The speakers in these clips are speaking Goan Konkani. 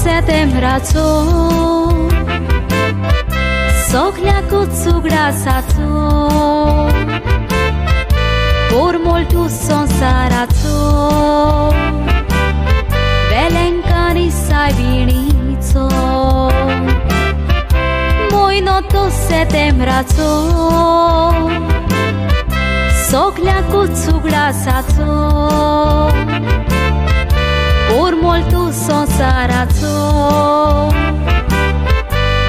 सेतेंब्राचो सगल्याकूच उगडासाचो पोरमोल तूं संवसाराचो वेलेंकानी सायबिणीचो म्हयनो तो सेतेंब्राचो सगल्याकूच उगडासाचो पोरमोल तूं संवसाराचो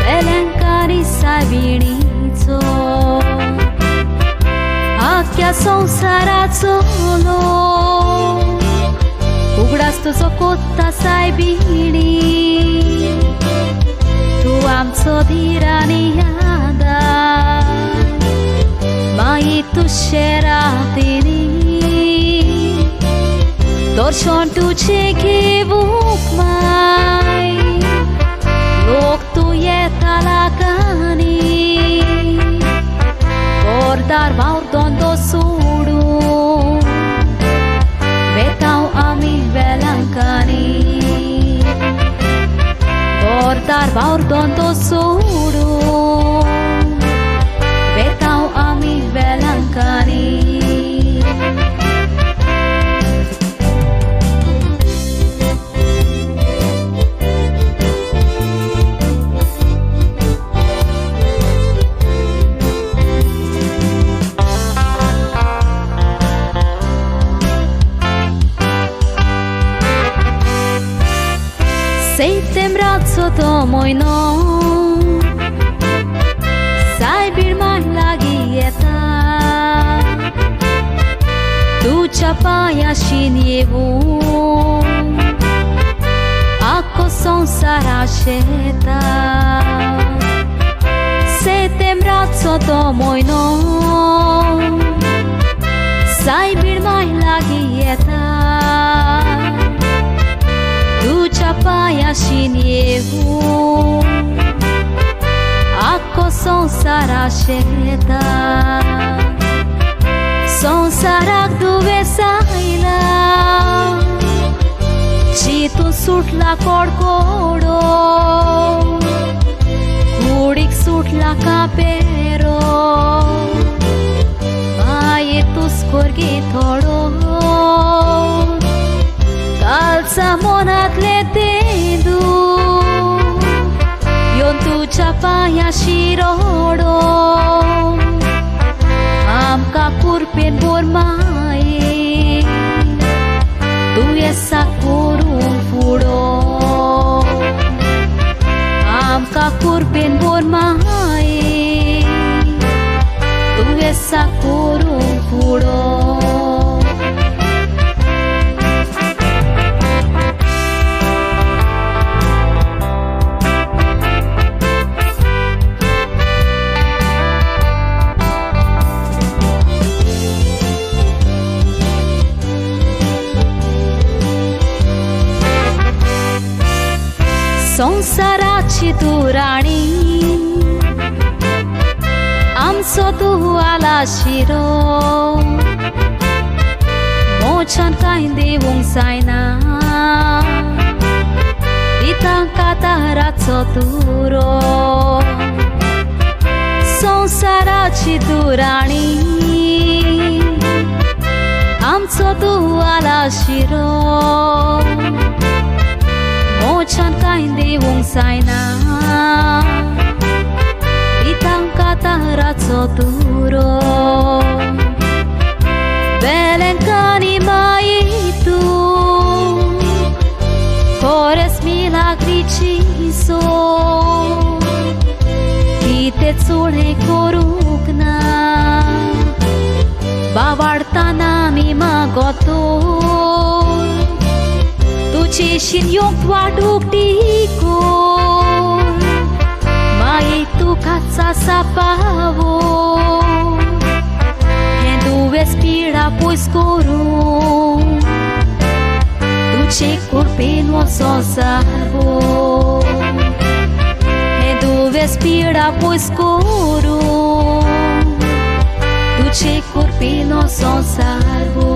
वेलेंकानी सायबिणीचो आख्या संवसाराचो लोक उगडास तुजो कोत्ता सायबिणी तूं आमचो धीर आनी आदार मागीर तूं शेरातिनी दर्शन तुजें घेवूंक माय लोक तूं येता लाखांनी घरदार वावर धंदो सोडून वेतांव आमी वेलांकांनी घरदार वावर धंदो सोडून वेतांव आमी वेलांकांनी. सेतेंब्राचो तो म्हयनो सायबीण माय लागीं येता तुज्या पांयाशीन येवूं आख्खो संवसार आशेता. सेतेंब्राचो तो म्हयनो सायबीण माय लागीं येता तुज्या पांयाशीन येवूं आख्खो संवसार आशेता. संवसाराक दुयेंस आयला चिंतून सुटला कडकडो कुडीक सुटला कापेरो मागीर तूं स्कोर्गी थोडो कालचा मनांतलें तें दूख येवन तुज्या पांयाशी रडो आमकां कुरपेन भर माये दुयेंसाक करूंक फुडो आमकां कुरपेन भर माये दुयेंसाक करूंक फुडो. संवसाराची तूं राणी आमचो तूं आलाशिरो मोच्यान कांय दिवंक जायना दिता काताराचो तुरो. संवसाराची तूं राणी आमचो तूं आलाशिरो मोच्यान कांय दिवंक जायना दिता काताराचो तुरो. वेलेंकानी माई तूं खरेंच मिलाग्रीची सो कितें चोळें करूंक ना बावाडताना आमी मागोतो तुजी शीन येवंक वाट उगती कोर मागीर तुकाच आसा पावो हें दुयेंस पिडा पयस करूं तुजे कुरपेन वचो सारवो हें दुयेंस पिडा पयस करूं तुजे कुरपेन वचो सारवो.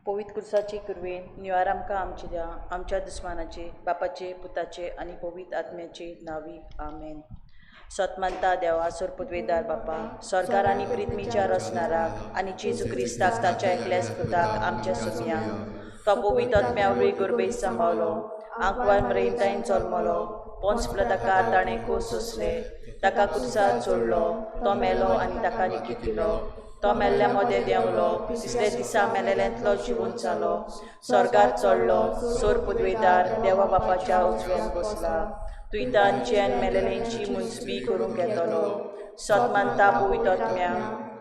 पवित्र कुर्साची कुरवेन निवार आमकां आमचे द्या आमच्या दुस्मानाचे बापाचे पुताचे आनी पवित्र आत्म्याचे नांवी आमेन. सतमानता देवा सोरपुदवेदार बापा सरकार आनी प्रिथमीच्या रचणाराक आनी जेजू क्रिस्ताक ताच्या एकल्याच पुताक आमच्या सुमयाक तो पवित्र आत्म्या वरवीं गोरबेस सांबावलो आंकवार मरेंतायन जल्मलो पोन्स प्लताकार ताणें खोस सोंसले ताका कुर्सार चोडलो तो मेलो आनी ताका निकीत दिलो तो मेल्ल्या मदें देंवलो तिसऱ्या दिसा मेलेल्यांतलो जिवून जालो स्वर्गार चडलो सोर पुदवेदार देवा बापाच्या उजव्यान बसला तुयतान चेन मेलेल्यांची मुंजबी करूंक येतलो. सतमानता पवित्र आत्म्या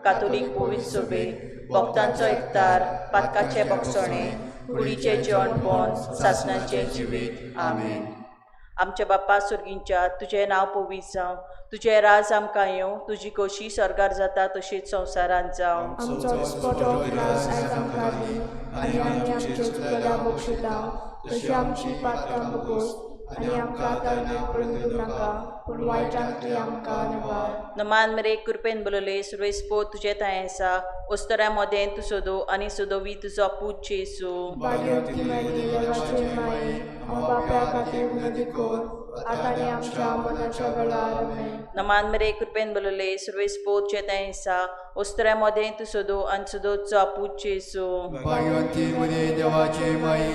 कातोलीक पवित्र सोबे भक्तांचो एकतार पातकाचे बक्षणे कुडीचें जेवणपण सासणाचें जिवीत आमेन. आमच्या बापा सुर्गींच्या तुजें नांव पवित्र जावं तुजें राज आमकां येवं तुजी खोशी स्वर्गार जाता तशीच संवसारांत जावं. आमचो दिसपटो ग्रास आयज आमकां दी आनी आमी आमचे चुकलेल्या बक्षिता तशी आमची पातकां बोगोस आनी आमकां ताळमेळ पडून दिवं नाका पूण वायटांतली आमकां निवार. नमान मरे कृपेन बोलले सुरेश पोत तुजें थंय आसा ओस्तऱ्या मोदें तूं सोदो आनी सोदोवी तुजो पूत जेजू. भाग्यवती मरी देवाचे माये हांव बाप्या खातीर विनंती कर आतां आनी आमच्या मरणाच्या वेळार आमेन. नमान मरे कृपेन बोलले सुरेश पोत तुजें थंय आसा ओस्तऱ्या मोदें तूं सोदो आनी सोदोचो पूत जेजू. भाग्यवंती मरे देवाचे माई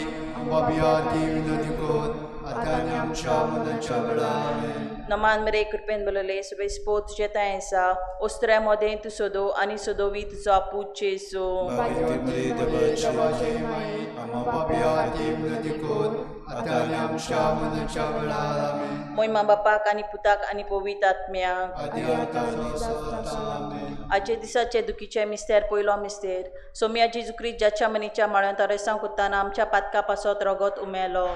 बाबया ती विनंती कर आतां आनी आमच्या मरणाच्या वेळार आमेन. नमान मरे कृपेन बोलले सुरेश पोत तुजें थंय आसा ओस्तऱ्या मोदें तूं सोदो आनी सोदोवी तुजो पूत जेजू. भाग्यवंती मरे देवाचे माई बाबया ती विनंती कर आतां आनी आमच्या मरणाच्या वेळार आमेन. मोहिमा बापाक आनी पुताक आनी पवित्र आत्म्याक आदी आतां आनी सदां आमेन. आजचे दिसाचे दुखीचे मिस्तेर पयलो मिस्तेर सोम्या जेजू क्रिस्त जाच्या मनीच्या माळ्यांत अरेसांव कोत्ताना आमच्या पातका पासत रगत उमेलो.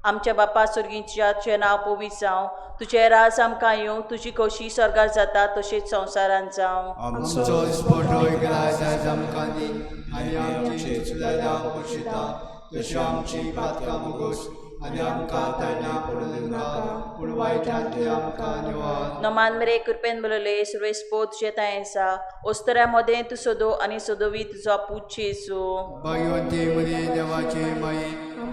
आमच्या बापा सुर्गींच्या तुजें नांव पवित्र जावं तुजें राज आमकां येवं तुजी खोशी स्वर्गार जाता तशीच संवसारांत जावं. आमचो दिसपटो ग्रास आयज आमकां दी आनी आमची चुकलेल्या बक्षिता तशी आमची पातकां बोगोस आनी आमकां ताळण्या पडून दिवं नाका पूण वायटांतली आमकां निवार. नमान मरे कृपेन बोलले सुरेश पोत तुजें थंय आसा ओस्तऱ्या मोदें तूं सोदो आनी सोदोवी तुजो पूत जेजू. भाग्यवंती मरे देवाचे माई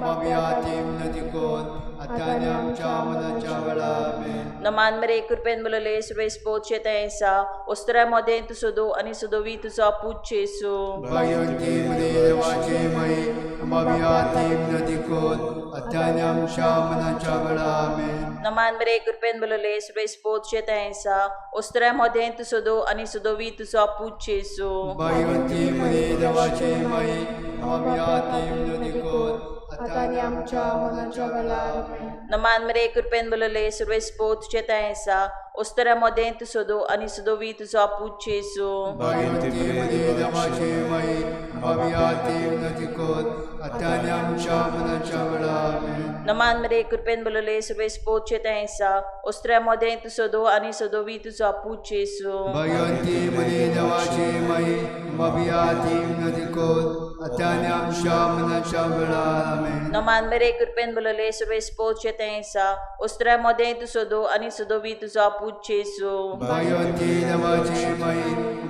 बाबया ती विनंती कर आतां आनी आमच्या मरणाच्या वेळार आमेन. नमान मरे कृपेन बोलले सुरेश पोत तुजें थंय आसा ओस्तऱ्या मोदें तूं सोदो आनी सोदोवी तुजो पूत जेजू. भाग्यवंती मरे देवाचे माई बाबया ती विनंती कर आतां आनी आमच्या मरणाच्या वेळार आमेन. नमान मरे कृपेन बोलले सुरेश पोत तुजें थंय आसा ओस्तऱ्या मोदें तूं सोदो आनी सोदोवी तुजो पूत जेजू. भाग्यवंती मरे देवाचे माई बाबया ती विनंती कर आतां आनी आमच्या मरणाच्या वेळार आमेन. नमान मरे कृपेन बोलले सुरेश पोत तुजें थंय आसा ओस्तऱ्या मोदें तूं सोदो आनी सोदोवी तुजो पूत जेजू. भाग्यवंती मरे देवाचे माई बाबया ती विनंती कर आतां आनी आमच्या मरणाच्या वेळार आमेन. नमान मरे कृपेन बोलले सुरेश पोत तुजें थंय आसा ओस्तऱ्या मोदें तूं सोदो आनी सोदोवी तुजो पूत जेजू. भाग्यवंती मरे देवाचे माई बाबया ती विनंती कर आतां आनी आमच्या मरणाच्या वेळार आमेन. नमान मरे कृपेन बोलले सुरेश पोत तुजें थंय आसा ओस्तऱ्या मोदें तूं सोदो आनी सोदोवी तुजो पूत जेजू. भाग्यवंती देवाचे माई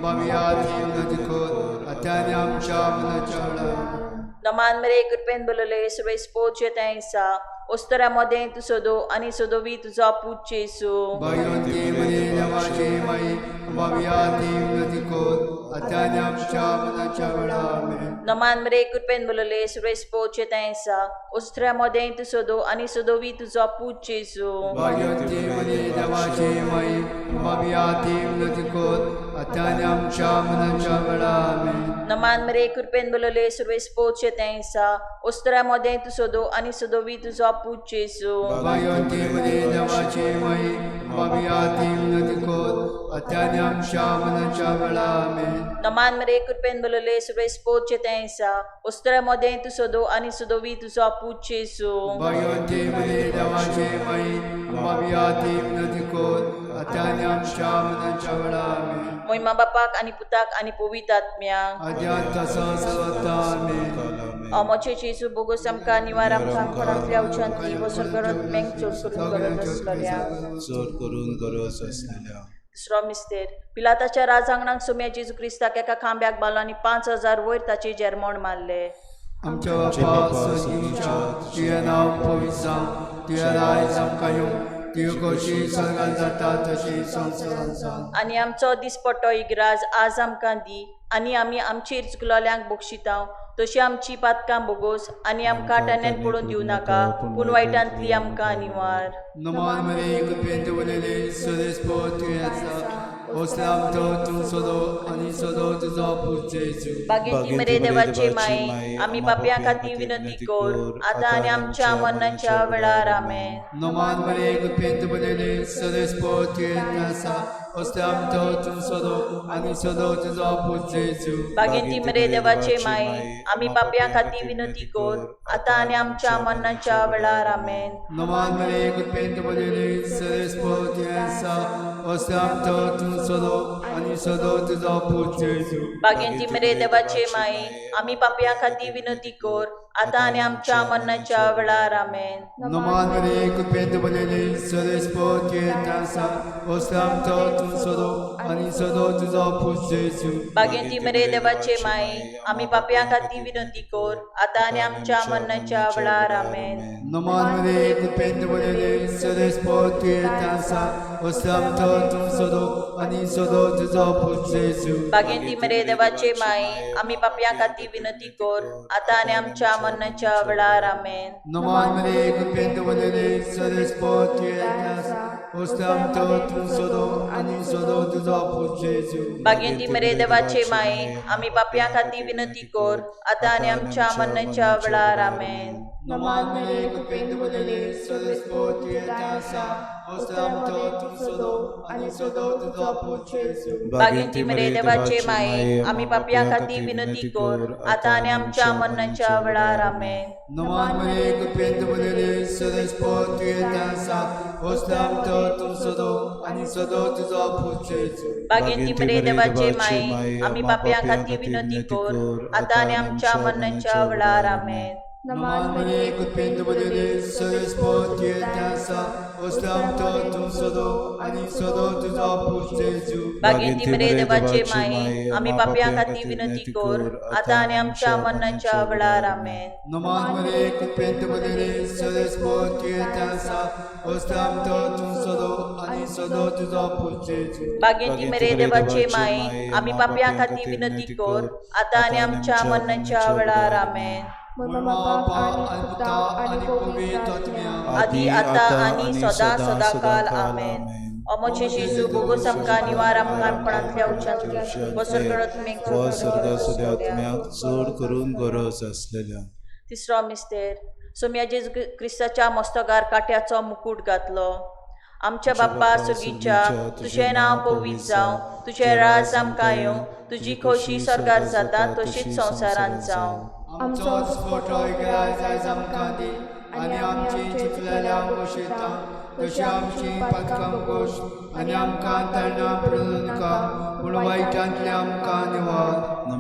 बाबया ती विनंती कर आतां आनी आमच्या मरणाच्या वेळार. नमान मरे कृपेन बोलले सुरेश पोत तुजें थंय आसा ओस्तऱ्या मोदें तूं सोदो आनी सोदोवी तुजो पूत जेजू. भाग्यवंती मरे देवाचे माई बाबया ती विनंती कर आतां आनी आमच्या मरणाच्या वेळार आमेन. नमान मरे कृपेन बोलले सुरेश पोत तुजें थंय आसा ओस्तऱ्या मोदें तूं सोदो आनी सोदोवी तुजो पूत जेजू. भाग्यवंती मरे देवाचे माई बाबया ती विनंती कर आतां आनी आमच्या मरणाच्या वेळार आमेन. नमान मरे कृपेन बोलले सुरेश पोत तुजें थंय आसा ओस्तऱ्या मोदें तूं सोदो आनी सोदोवी तुजो पूत जेजू. भाग्यवंती मरे देवाचे माई बाबया ती विनंती कर आतां आनी आमच्या मरणाच्या वेळार आमेन. नमान मरे कृपेन बोलले सुरेश पोत तुजें थंय आसा ओस्तऱ्या मोदें तूं सोदो आनी सोदोवी तुजो पूत जेजू. भाग्यवंती मरे देवाचे माई बाबया ती विनंती कर आतां आनी आमच्या मरणाच्या वेळार आमेन. मोहिमा बापाक आनी पुताक आनी पवित्र आत्म्याक आदी आतां सदां आमेन. अमोचे जेजू बोगोस आमकां निवार आमकां कोणांतल्या उच्चांतली वसर करत मेंग चड करून गरज आसलेल्या चड करून गरज आसलेल्या. दुसरो मिस्तेर पिलाताच्या राजांगणाक सोम्या जेजू क्रिस्ताक एका खांब्याक बांदलो आनी 5000 वयर ताचे जेरमोण मारले. आमच्या बापा स्वर्गीच्या, तुजें नांव पवित्र जावं, तुजें राज आमकां येवं, तुजी खोशी स्वर्गांत जाता तशी संवसारांत जावं. आनी आमचो दिसपट्टो इगराज आज आमकां दी आनी आमी आमचेर चुकलोल्यांक बक्षितांव तशी आमची पातकां बोगोस आनी आमकां टाण्यान पडून दिवं नाका पूण वायटांतली आमकां निवार. नमान मरे कृपेन उलयले सरेस्पो तुवें आसा, ओसलाम तो तूं सदो आनी सदो तुजो पूत जेजू. बागेंती मरे देवाचे माये, आमी पापयां खातीर विनंती कर आतां आनी आमच्या मरणाच्या वेळार. आमेन. नमान मरे कृपेन उलयले सरेस्पो तुवें आसा, ओसलाम तो तूं सदो आनी सदो तुजो पूत जेजू. बागेंती मरे देवाचे माये, आमी पापयां खातीर विनंती कर आतां आनी आमच्या मरणाच्या वेळार. आमेन. नमान मरे कृपेन उलयले सरेस्पो तुवें आसा, ओसलाम तो तूं सदो आनी सदो तुजो पूत जेजू. बागेंती मरे देवाचे माये, आमी पापयां खातीर विनंती कर आतां आनी आमच्या मरणाच्या वेळार. आमेन. नमान मरे कृपेन उलयले सरेस्पो तुवें आसा, ओसलाम तो तूं सदो आनी सदो तुजो पूत जेजू. बागेंती मरे देवाचे माये, आमी पापयां खातीर विनंती कर आतां आनी आमच्या मरणाच्या वेळार. आमेन. नमान मरे कृपेन उलयले सरेस्पो तुवें आसा, ओसलाम तो तूं सदो आनी सदो तुजो पूत जेजू. बागेंती मरे देवाचे माये, आमी पापयां खातीर विनंती कर आतां आनी आमच्या मरणाच्या वेळार. आमेन. नमान मरे कृपेन उलयले सरेस्पो तुवें आसा, ओसलाम तो तूं सदो आनी सदो तुजो पूत जेजू. बागेंती मरे देवाचे माये, आमी पापयां खातीर विनंती कर आतां आनी आमच्या मरणाच्या वेळार. आमेन. नमान मरे कृपेन उलयले सरेस्पो तुवें आसा, ओसलाम तो तूं सदो आनी सदो तुजो पूत जेजू. बागेंती मरे देवाचे माये, आमी पापयां खातीर विनंती कर आतां आनी आमच्या मरणाच्या वेळार. आमेन. नमान मरे कृपेन उलयले सरेस्पो तुवें आसा, ओसलाम तो तूं सदो आनी सदो तुजो पूत जेजू. बागेंती मरे देवाचे माये, आमी पापयां खातीर विनंती कर आतां आनी आमच्या मरणाच्या वेळार. आमेन. नमान मरे कृपेन उलयले सरेस्पो तुवें आसा, ओसलाम तो तूं सदो आनी सदो तुजो पूत जेजू. बागेंती मरे देवाचे माये, आमी पापयां खातीर विनंती कर आतां आनी आमच्या मरणाच्या वेळार. आमेन. नमान मरे कृपेन उलयले सरेस्पो तुवें आसा, ओसलाम तो तूं सदो आनी सदो तुजो पूत जेजू. बागेंती मरे देवाचे माये, आमी पापयां खातीर विनंती कर आतां आनी आमच्या मरणाच्या वेळार. आमेन. बाप आनी पुता आनी पवित्र आत्म्या, आदी आतां आनी सदां सदांकाल. आमेन. अमोचे जेजू बोगोस आमकां निवार आमकां पणांतल्या उच्चांतल्या वसरगडत हो स्वर्गासुद्या आत्म्याक चड करून गरज आसलेल्या. तिसरो मिस्तेर. सोम्या जेजू क्रिस्ताच्या मस्तकार काट्याचो मुकूट घातलो. आमच्या बाप्पा सुगीच्या, तुजें नांव पवित्र जावं, तुजें राज आमकां येवं, तुजी खोशी स्वर्गार जाता तशीच संवसारांत जावं. आमचो दिसपटो इगराज आयज आमकां दी आनी आमची चुकलेल्या बशयता तशी आमची पातकां बोगोस आनी आमकां ताळणां पडूं नाका पूण वायटांतले आमकां निवार.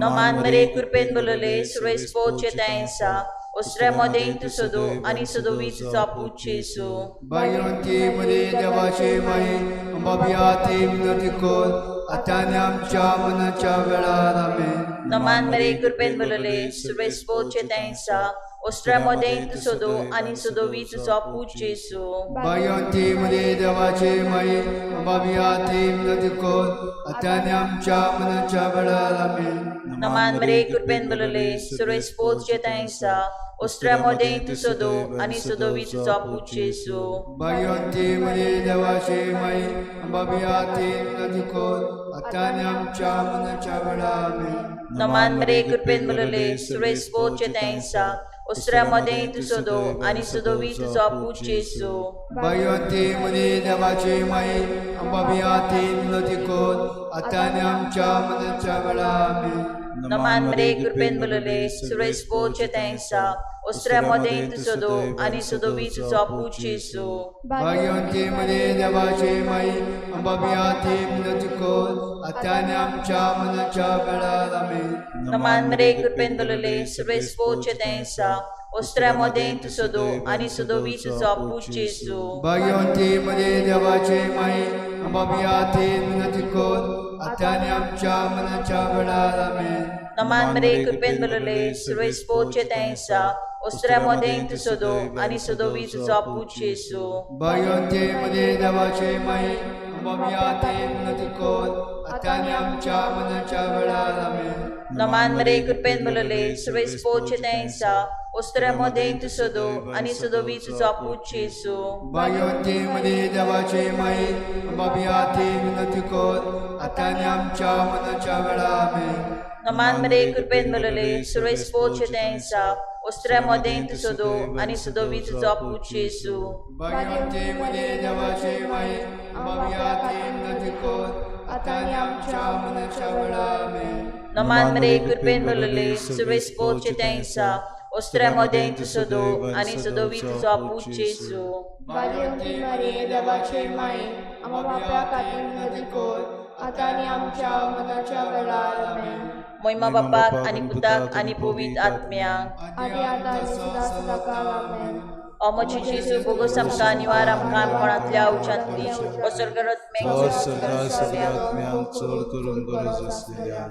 नमान मरे कृपेन बोलले सुरेस्पोचे तैंसा ओसऱ्या मदें तूं सदो आनी सदोवी तुजो पूत जेजू. बायवंती मरे देवाचे माये, अंबाबिया ती विनंती कर आतां आनी आमच्या मनाच्या वेळार. आमेन. नमान मरे कृपेन बोलले सुरेस्पोचे तैंसा ओसऱ्या मदें तूं सदो आनी सदोवी तुजो पूत जेजू. बायवंती मरे देवाचे माये, अंबाबिया ती विनंती कर आतां आनी आमच्या मनाच्या वेळार. आमेन. नमान मरे कृपेन बोलले सुरेस्पोचे तैंसा ओसऱ्या मदें तूं सदो आनी सदोवी तुजो पूत जेजू. बायवंती मरे देवाचे माये, अंबाबिया ती विनंती कर आतां आनी आमच्या मनाच्या वेळार. आमेन. नमान मरे कृपेन बोलले सुरेस्पोचे तैंसा ओसऱ्या मदें तूं सदो आनी सदोवी तुजो पूत जेजू. बायवंती मरे देवाचे माये, अंबाबिया ती विनंती कर आतां आनी आमच्या मनाच्या वेळार. आमेन. नमान मरे कृपेन बोलले सुरेस्पोचे तैंसा ओसऱ्या मदें तूं सदो आनी सदोवी तुजो पूत जेजू. भाग्यवंती मरे देवाचे माई, अंबाबिया ती विनंती कर आतां आनी आमच्या मनाच्या वेळार. आमेन. नमान मरे कृपेन बोलले सुरेस्पोचे तैंसा ओसऱ्या मदें तूं सदो आनी सदोवी तुजो पूत जेजू. भाग्यवंती मरे देवाचे माई, अंबाबिया ती विनंती कर आतां आनी आमच्या मनाच्या वेळार. आमेन. नमान मरे कृपेन भरले सुरेस्पोचे तैसा ओस्त्र्या मोदें तूं सदो आनी सदोवी तुजो पूत जेजू. भाग्यवंती मरिये देवाचे माये, आमच्या खातीर विनंती कर आतां आनी आमच्या मरणाच्या वेळार. आमेन. नमान मरे कृपेन भरले सुरेस्पोचे तैसा ओस्त्र्या मोदें तूं सदो आनी सदोवी तुजो पूत जेजू. भाग्यवंती मरिये देवाचे माये, आमच्या खातीर विनंती कर आतां आनी आमच्या मरणाच्या वेळार. आमेन. नमान मरे कृपेन भरले सुरेस्पोचे तैसा ओस्त्र्या मोदें तूं सदो आनी सदोवी तुजो पूत जेजू. भाग्यवंती मरिये देवाचे माये, आमच्या खातीर विनंती कर आतां आनी आमच्या मरणाच्या वेळार. आमेन. नमान मरे कृपेन भरले सुरेस्पोचे तैसा ओस्त्र्या मोदें तूं सदो आनी सदोवी तुजो पूत जेजू. भाग्यवंती मरिये देवाचे माये, आमच्या खातीर विनंती कर आतां आनी आमच्या मरणाच्या वेळार. आमेन. मोहिमा बापाक आनी पुताक आनी पवित्र आत्म्याक, आदी आतां आनी सदां सदां काळ. आमेन. ओ म्हजे जेजू, बोगोस आमकां निवार आमकां कोणांतल्या उच्चांतली ओ स्वर्गात हो सगळ्या सगळ्या आत्म्यांक चड करून गरज आसलेल्या.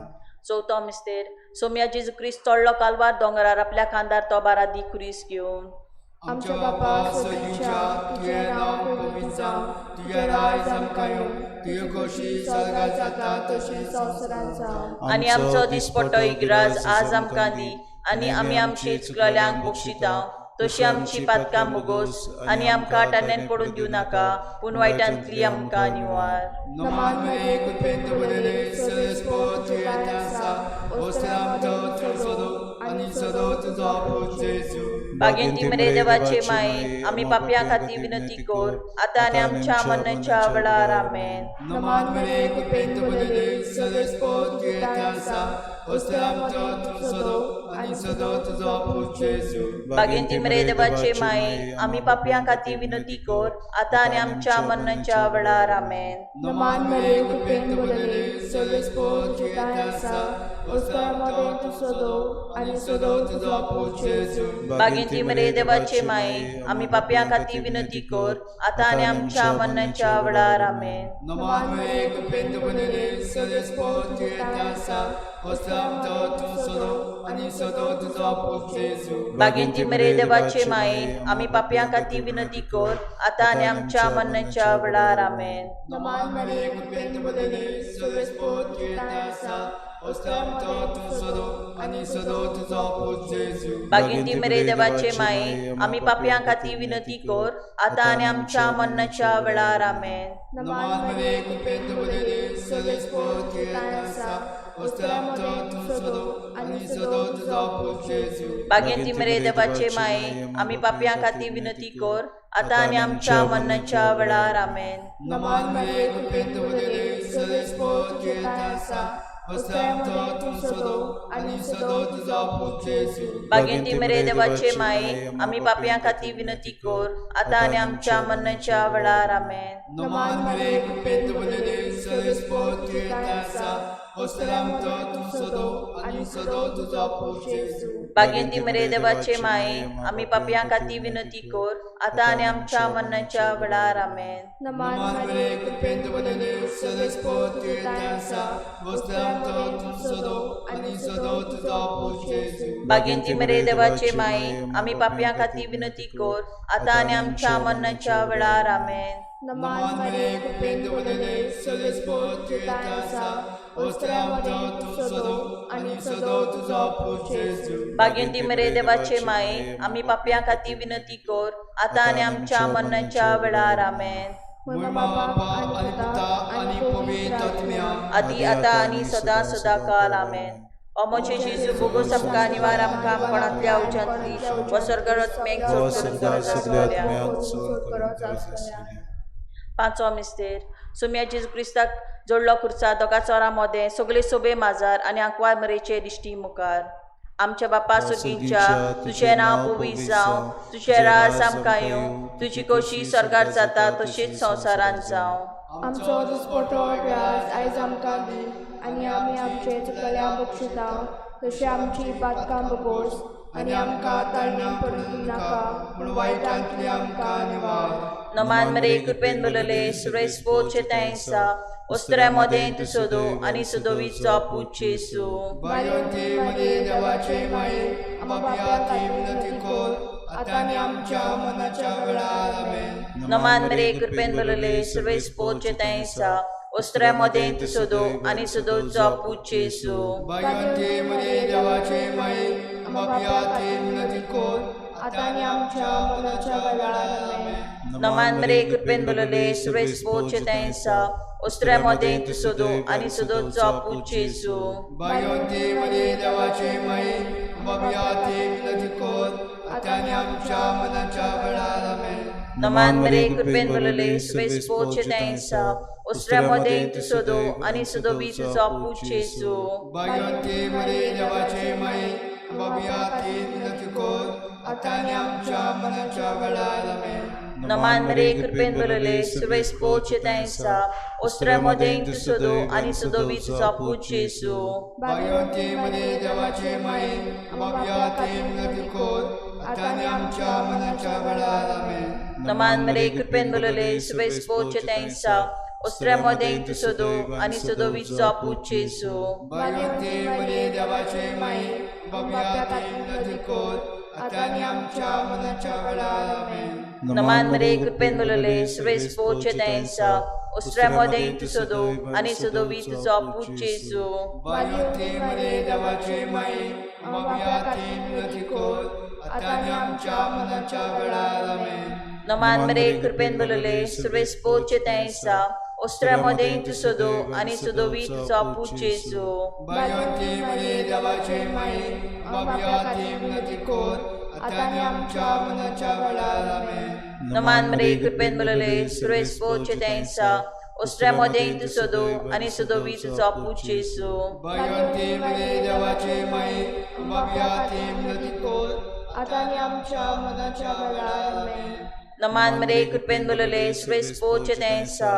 चवथो मिस्तेर. सोम्या जेजू क्रिस्त चडलो कालवार दोंगरार आपल्या खांदार तो बारादी खुरीस घेवन. आमच्या बापा स्वर्गीच्या, तुजें नांव पवित्र जावं, तुजें राज आमकां येवं, तुजी खोशी स्वर्गात जाता तशी संवसारांत जावं. आनी आमचो दिसपट्टो इगराज आज आमकां दी आनी आमी आमची चुकलेल्यांक बक्षिता तशी आमची पातकां बोगोस आनी आमकां टाण्यान पडून दिवं नाका पूण वायटांतली आमकां निवार. नमान मरिये कृपेन भरले सरस्वती तुजें आसा, ओस्त्रामतो तूं सदो आनी सदो तुजो पूत जेजू. भाग्यवंती मरे देवाचे माये, आमी पापयां खातीर विनंती कर आतां आनी आमच्या मरणाच्या वेळार. आमेन. नमान मरिये कृपेन भरले सरस्वती तुजें आसा, ओस्त्रामतो तूं सदो आनी सदो तुजो पूत जेजू. भाग्यवंती मरे देवाचे माये, आमी पापयां खातीर विनंती कर आतां आनी आमच्या मरणाच्या वेळार. आमेन. नमान मरिये कृपेन भरले सरस्वती तुजें आसा, ओस्त्रामतो तूं सदो आनी सदो तुजो पूत जेजू. भाग्यवंती मरे देवाचे माये, आमी पापयां खातीर विनंती कर आतां आनी आमच्या मरणाच्या वेळार. आमेन. नमान मरिये कृपेन भरले सरस्वती तुजें आसा, ओस्त्रामतो तूं सदो आनी सदो तुजो पूत जेजू. भाग्यवंती मरे देवाचे माये, आमी पापयां खातीर विनंती कर आतां आनी आमच्या मरणाच्या वेळार. आमेन. नमान मरिये कृपेन भरले सरस्वती तुजें आसा, ओस्त्रामतो तूं सदो आनी सदो तुजो पूत जेजू. भाग्यवंती मरे देवाचे माये, आमी पापयां खातीर विनंती कर आतां आनी आमच्या मरणाच्या वेळार. आमेन. नमान मरिये कृपेन भरले सरस्वती तुजें आसा, ओस्त्रामतो तूं सदो आनी सदो तुजो पूत जेजू. भाग्यवंती मरे देवाचे माये, आमी पापयां खातीर विनंती कर आतां आनी आमच्या मरणाच्या वेळार. आमेन. नमान मरिये कृपेन भरले सरस्वती तुजें आसा, ओस्त्रामतो तूं सदो आनी सदो तुजो पूत जेजू. भाग्यवंती मरे देवाचे माये, आमी पापयां खातीर विनंती कर आतां आनी आमच्या मरणाच्या वेळार. आमेन. नमान मरिये कृपेन भरले सरस्वती तुजें आसा, ओस्त्रामतो तूं सदो आनी सदो तुजो पूत जेजू. भाग्यवंती मरे देवाचे माये, आमी पापयां खातीर विनंती कर आतां आनी आमच्या मरणाच्या वेळार. आमेन. नमान नमान मरिये कृपेन भरले सरस्वती तुजें आसा, ओस्त्रामतो तूं सदो आनी सदो तुजो पूत जेजू. भाग्यवंती मरे देवाचे माये, आमी पापयां खातीर विनंती कर आतां आनी आमच्या मरणाच्या वेळार. आमेन. नमान नमान मरिये कृपेन भरले सरस्वती तुजें आसा, ओस्त्रामतो तूं सदो आनी सदो तुजो पूत जेजू. भाग्यवंती मरे देवाचे माये, आमी पापयां खातीर विनंती कर आतां आनी आमच्या मरणाच्या वेळार. आमेन. मोहिमा बापा आनी पुता आनी पवित्र आत्म्या, आदी आतां आनी सदां सदां काल. आमेन. ओ म्हजे जेजू, बोगोस आमकां निवार आमकां कोणांतल्या उज्यांतली व स्वर्गात हो सगळ्या सगळ्या आत्म्यांक चड करून गरज आसलेल्या. पांचवो मिस्तेर. सोम्या जेजू क्रिस्ताक जोडलो खुर्सा दोगा चोरां मोदें सगळे सोबे माजार आनी आंकवार मरेचे दिश्टी मुखार. आमच्या बापा सुर्गींच्या, तुजें नांव पवित्र जावं, तुजें राज आमकां येवं, तुजी खोशी स्वर्गार जाता तशीच संवसारांत जावं. आमचो दिसपटो व्याज आयज आमकां दी आनी आमी आमचे चुकल्या बक्षिता तशी आमची पातकां बोगोस आनी आमकां ताळणेन पडून नाका पूण वायटांतली आमकां निवार. नमान मरे कृपेन भरले सुरेस्पोचे तैसा ओस्त्र्या मोदें तूं सोदो आनी सोदोवीचो पूत जेजू. भाग्यवंती मरिये देवाचे माये, आमकां पापी विनंती कर, आतां आनी आमच्या मरणाच्या वेळार. आमेन. नमान मरे कृपेन भरलेले सर्वेस्पोचे तैसा ओस्त्र्या मोदें तूं सोदो आनी सोदोवचो पूत जेजू. भाग्यवंती मरिये देवाचे माये, आमकां पापी विनंती कर, आतां आनी आमच्या मरणाच्या वेळार. आमेन. नमान मरे कृपेन भरलेले सर्वेस्पोचे तैसा ओस्त्र्या मोदें तूं सोदो आनी सोदोवचो पूत जेजू. भाग्यवंती मरिये देवाचे माये, आमकां पापी विनंती कर, आतां आनी आमच्या मरणाच्या वेळार. आमेन. नमान मरे कृपेन भरलेले सर्वेस्पोचे तैसा ओस्त्र्या मोदें तूं सोदो आनी सोदोवी तुजो पूत जेजू. भाग्यवंती मरिये देवाचे माये, आमकां पापी विनंती कर, आतां आनी आमच्या मरणाच्या वेळार. आमेन. नमान मरे कृपेन भरलेले सर्वेस्पोचे तैसा ओस्त्र्या मोदें तूं सोदो आनी सोदोवी तुजो पूत जेजू. भाग्यवंती मरिये देवाचे माये, आमकां पापी विनंती कर, आतां आनी आमच्या मरणाच्या वेळार. आमेन. नमान मरे कृपेन भरलेले सर्वेस्पोचे तैसा ओस्त्र्या मोदें तूं सोदो आनी सोदोवीचो पूत जेजू. भाग्यवंती मरिये देवाचे माये, आमकां पापी विनंती कर, आतां आनी आमच्या मरणाच्या वेळार. आमेन. नमान मरे कृपेन भरलेले सर्वेस्पोचे तैसा ओस्त्र्या मोदें तूं सोदो आनी सोदोवी तुजो पूत जेजू. भाग्यवंती मरिये देवाचे माये, आमकां पापी विनंती कर, आतां आनी आमच्या मरणाच्या वेळार. आमेन. नमान मरे कृपेन भरलेले सर्वेस्पोचे तैसा ओस्त्र्या मोदें तूं सोदो आनी सोदोवी तुजो पूत जेजू. भाग्यवंती मरिये देवाचे माये, आमकां पापी विनंती कर, आतां आनी आमच्या मरणाच्या वेळार. आमेन. नमान मरे कृपेन भरलेले सर्वेस्पोचे तैसा ओस्त्र्या मोदें तूं सोदो आनी सोदोवी तुजो पूत जेजू. भाग्यवंती मरिये देवाचे माये, आमकां पापी विनंती कर, आतां आनी आमच्या मरणाच्या वेळार. आमेन. नमान मरे कृपेन भरलेले सर्वेस्पोचे तैसा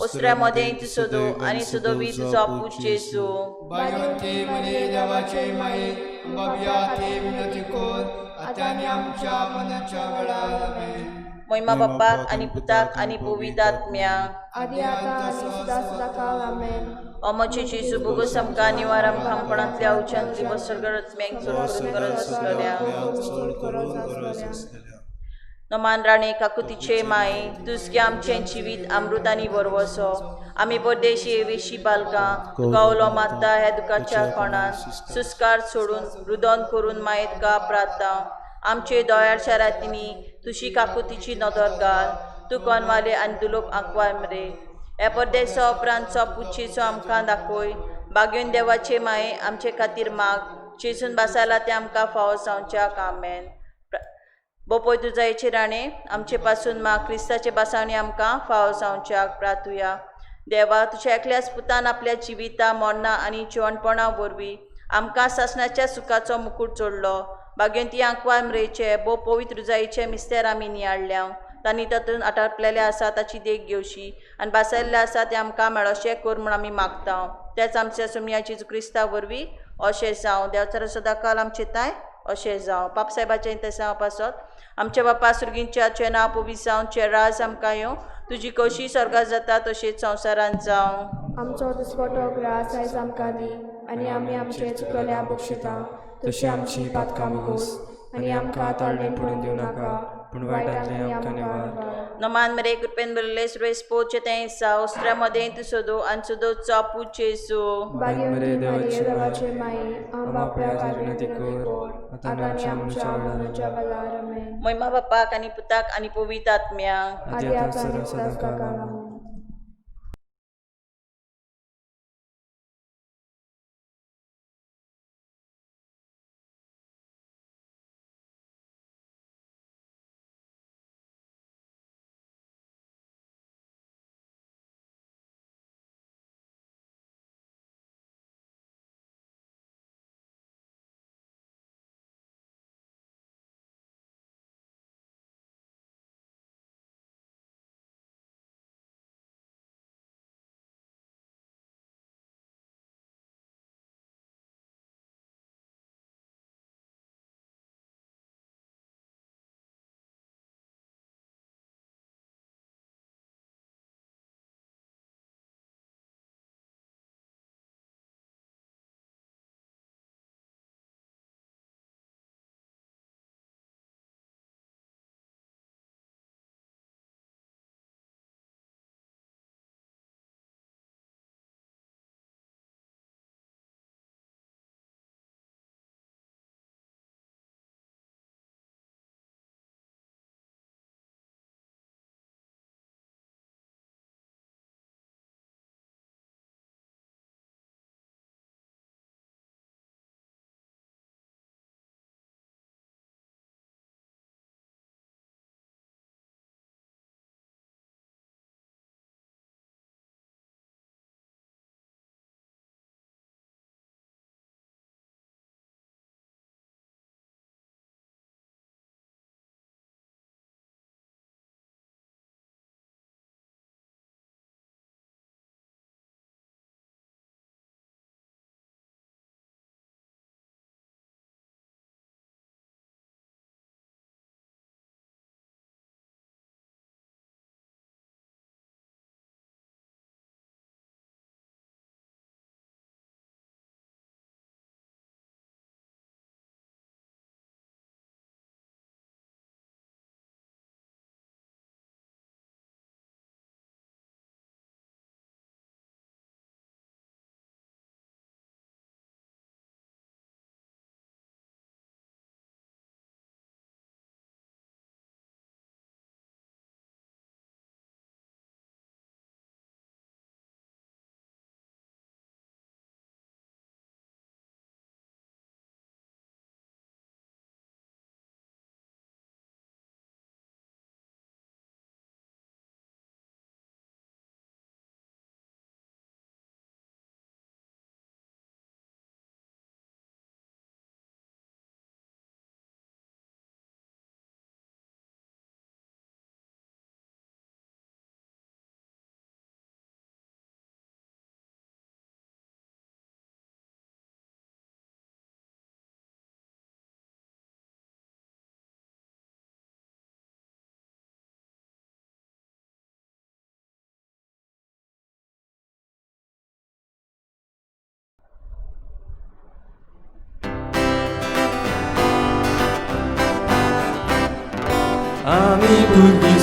ओस्त्र्या मोदें तूं सोदो आनी सोदोवी तुजो पूत जेजू. भाग्यवंती मरिये देवाचे माये, आमकां पापी विनंती कर, आतां आनी आमच्या मरणाच्या वेळार. आमेन. मोहिमा बाप्पाक आनी पुताक आनी पवित्र आत्म्याक, आदी आतां आनी सदां सदां काळ. आमेन. अमोचे जेजू बोगस आमकां निवार आमकां आपणांतल्या उच्चांतली बसरगरज मेंग चड करून गरज आसलेल्या. चड करून गरज आसलेल्या. नमान राणे काकुतीचे माये, तुजगे आमचें जिवीत अमृतांनी बरवसो. आमी परदेशी वेशी बालकां तुका उलो मारता ह्या दुखाच्या कोणान सुस्कार सोडून रुदन करून माये तुका प्रार्थना. आमचे दोळ्याच्या रातींनी तुजी काकुतीची नदर घाल, तूं कोनवाले आनी दुलोप आंकवार मरे. ह्या परदेसा उपरांतचो पुच्छेचो आमकां दाखय. बागेवन देवाचे माये आमचे खातीर माग, चेसून बसायला तें आमकां फावो जावच्याक. आमेन. बोपोय तुजायचे राणे आमचे पासून मा क्रिस्ताचे बासावणी आमकां फावो जावच्याक प्रार्थुया. देवा, तुज्या एकल्याच पुतान आपल्या जिविता मरणां आनी जिवणपणा वरवीं आमकां सासणाच्या सुखाचो मुकूट जोडलो. बागेवंती आंकवार मरेचे भोव पवित्र रुजायेचे मिस्तेर आमी नियाळ्ळ्या, तांणी तातूंत आटापलेले आसा ताची देख घेवची आनी बासयल्ले आसा तें आमकां मेळोशें कर म्हूण आमी मागता. तेच आमच्या सुमया जेजू क्रिस्ता वरवीं अशें जावं. देवचार सदांकाल आमचे ताय अशें जावं. पापसाहेबाचें तेसांव पासत आमच्या बापा सुर्गींच्या तुजें नांव पवित्र जावं, तुजें राज आमकां येवं, तुजी कशी स्वर्गात जाता तशीच संवसारांत जावं. आमचो दिसपटो ग्रास आयज आमकां दी आनी आमी आमचे चुकल्या बक्षिता तशी आमची पातकां बोगोस आनी आमकां ताळमेळ पडून दिवं नाका, पूण वायटांतलें आमकां निवार. नमान मरे कृपेन भरलेले सर्वेस्पोचे तैसा ओस्त्र्या मदें तूं सोदो आनी सोदोवचो पूत जेजू. भाग्यवंती मरिये देवाचे माये, आम पापया विनंती कर, आतां आनी आमच्या मरणाच्या वेळार. आमेन. मोहिमा बापाक आनी पुताक आनी पवित्र आत्म्याक, आदी आतां आनी सदां सदां काळ. आमेन.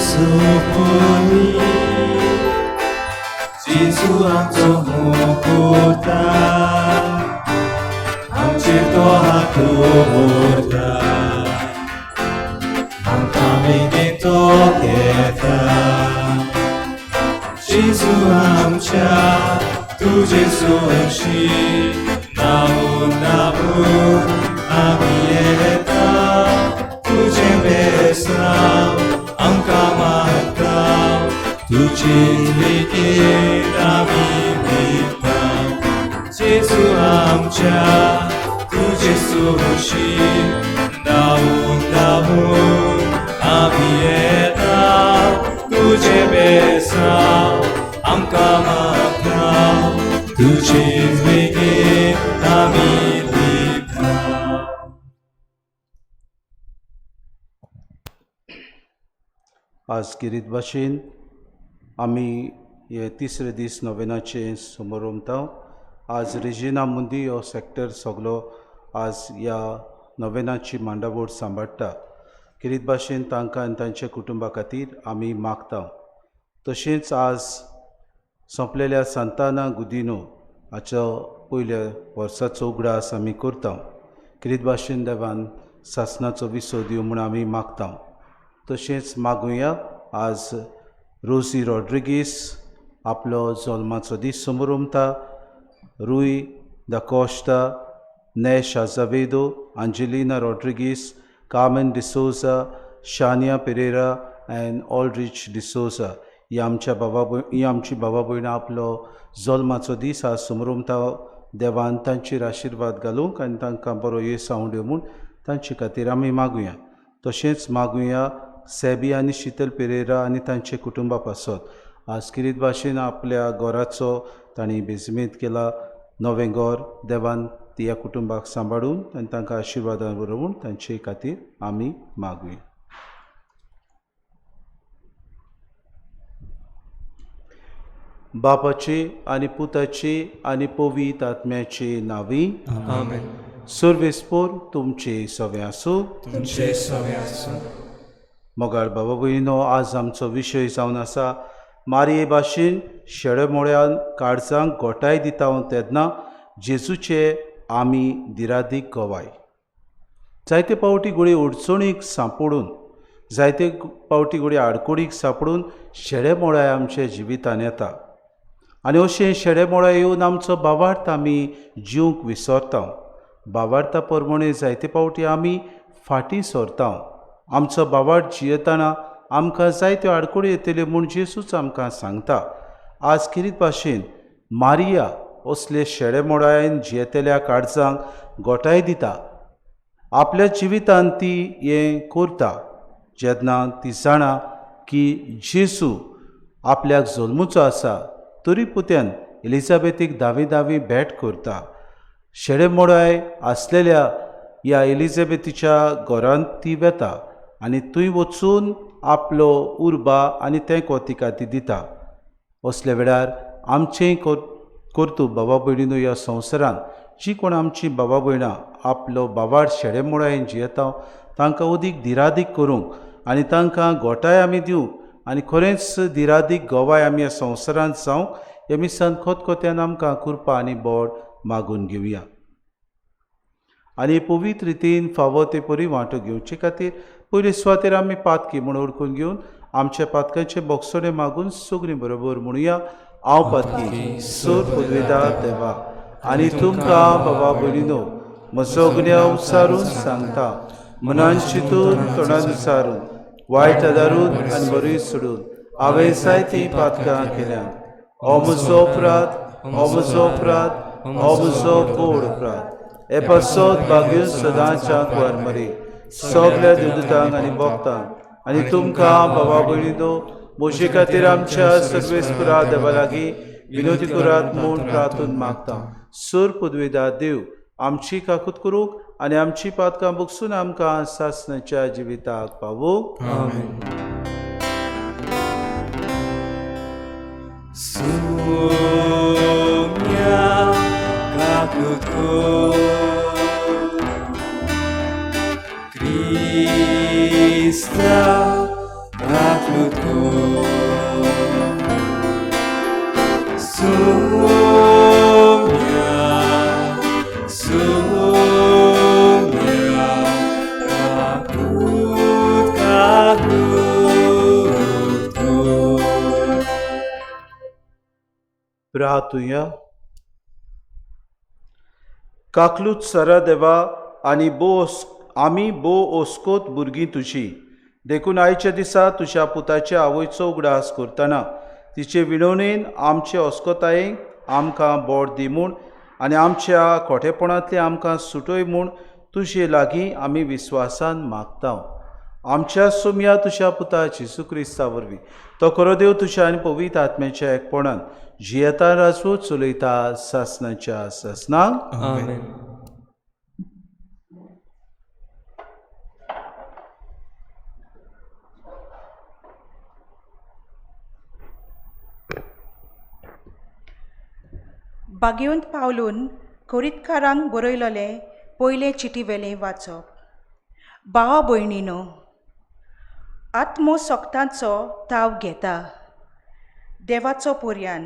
सुपुनी जेजू आमचो मुकुता आमचेर तो हात दवरता आमकां बेगीन तो घेता जेजू आमच्या तुजे सोशी नावून नावून आमी येता तुजें बेसांव आमकां मागता तुजेच बेगीन आमी भिता जेजू आमच्या तुजे सोशी धांवून धांवून आमी येता तुजें बेसांव आमकां मागता तुजेच बेगीन आमी लिपता. आज गिरीत भाशेन आमी हे तिसरे दीस नोवेनाचे समारंभता. आज रेजिना मुंदी हो सेक्टर सगलो आज ह्या नोवेनाची मांडावळ सांबाळटा. गिरीत भाशेन तांकां आनी तांच्या कुटुंबा खातीर आमी मागता. तशेंच आज सोंपलेल्या सांताना गुदिनो हाचो पयल्या वर्साचो उगडास आमी करता. गिरीत भाशेन देवान सासणाचो विसो दिवं म्हूण आमी मागता. तशेंच मागुया आज रोजी रॉड्रिगीस आपलो जल्माचो दीस समरमता. Rui da Costa, Nesh Azevedo, Angelina Rodrigues, Carmen D'Souza, Shania Pereira and Aldrich D'Souza ही आमच्या बाबा ही आमची बाबा भयणां आपलो जल्माचो दीस आज समरमता. देवान तांचेर आशिर्वाद घालूंक आनी तांकां बरो येसाव दिवं म्हूण तांचे खातीर आमी मागुया. तशेंच मागुया सेबी आनी शितल पेरेरा आनी तांचे कुटुंबा पासत. आज किरीत भाशेन आपल्या घराचो तांणी बेजमेत केला नवें घर देवान ती ह्या कुटुंबाक सांबाळून आनी तांकां आशिर्वादान बरोवन तांचे खातीर आमी मागुया. बापाचे आनी पुताचे आनी पवित्र आत्म्याचे नांवी आमेन. सर्वेस्पोर तुमचे सवे आसूं. तुमचे सवे आसूं. मोगाळ बाबा भयणीनो, आज आमचो विशय जावन आसा मारये भाशेन शेळेमोळ्यान काळजांक गोठाय दिता तेन्ना जेजूचे आमी दिरादीक गवाय. जायते पावटी गुळी अडचणीक सांपडून, जायते पावटी गुळी आडकुडीक सांपडून शेळेमोळाय आमच्या जिवितान येता आनी अशें शेळेमोळाय येवन आमचो बावार्थ आमी जिवंक विसरता. बावार्था प्रमाणे जायते पावटी आमी फाटीं सरता. आमचो बावार्थ जियेतना आमकां जायत्यो आडखळी येतल्यो म्हूण जेजूच आमकां सांगता. आज किरीत भाशेन मारिया असले शेळेमोडायन जियेतल्या काळजांक गोठाय दिता. आपल्या जिवितान ती हें करता जेन्ना ती जाणा की जेजू आपल्याक जल्मुचो आसा तरी पुत्यान एलिझाबेथीक धावी धावी भेट करता. शेळेमोडाय आसलेल्या ह्या एलिझाबेथीच्या घरांत ती वेता आनी थंय वचून आपलो उर्बा आनी तेंको तिका ती दिता. असल्या वेळार आमचें कर्तूब बाबा भयणीनो ह्या संवसारांत जी कोण आमची बाबा भयणां आपलो बाबार शेळेमोडायन जियेता तांकां अदीक दिरादीक करूंक आनी तांकां गोठाय आमी दिवंक आनी खरेंच दिरादीक गवाय आमी ह्या संवसारांत जावंक ह्या मिसान खतखत्यान आमकां कृपा आनी बोड मागून घेवया. आनी पवित्र रितीन फावो ते परी वांटो घेवचे खातीर पयले सुवातेर आमी पातकी म्हूण ओळखून घेवन आमच्या पातकांचे बोगसणे मागून सगळीं बरोबर म्हणुया. हांव पातकी सोर पदवेदार देवा आनी तुमकां बाबा भयणीनो म्हजो गुन्यांव सारून सांगता. मनान चिंतून तोंडान सारून वायट आदारून आनी बरी सोडून हांवें जायतीं पातकां केल्यांत. हो म्हजो अपराध, हो म्हजो अपराध, हो म्हजो गोड अपराध. हे पासत भाग्यून सदांच्या कुंवर मरे सगल्या देवदूतांक आनी भक्तांक आनी तुमकां बाबा भयणीनो म्हजे खातीर आमच्या सर्वेस्परा देवा लागीं विनोदी करात म्हूण प्रार्थून मागता. सोर पदवेदार देव आमची काकूत करूंक आनी आमची पातकां बगसून आमकां सासणाच्या जिविताक पावोवंक. आमेन. Sumya kakut ko Krista kakut ko प्रार्थुया. काकलूत सरा देवा आनी बोस आमी बो ओस्कोत भुरगीं तुजी, देखून आयच्या दिसा तुज्या पुताच्या आवयचो उगडास करतना तिचे विणवणेन आमचे ओस्कोतायेक आमकां बोट दी म्हूण आनी आमच्या खोटेपणांतले आमकां सुटय म्हूण तुजे लागीं आमी विस्वासान मागता. आमच्या सोमया तुज्या पुता जेजू क्रिस्ता वरवीं तो खरो देव तुज्या आनी पवित्र आत्म्याच्या एकपणान जियेता राजवट चलयता सासनाच्या सासनाक. आमेन. बागेवंत पावलून कोरितकारांक बरयलोलें पयलें चिटीवेलें वाचप. भावा भयणीनो, आत्मो सोगतांचो ताव घेता देवाचो पर्यान.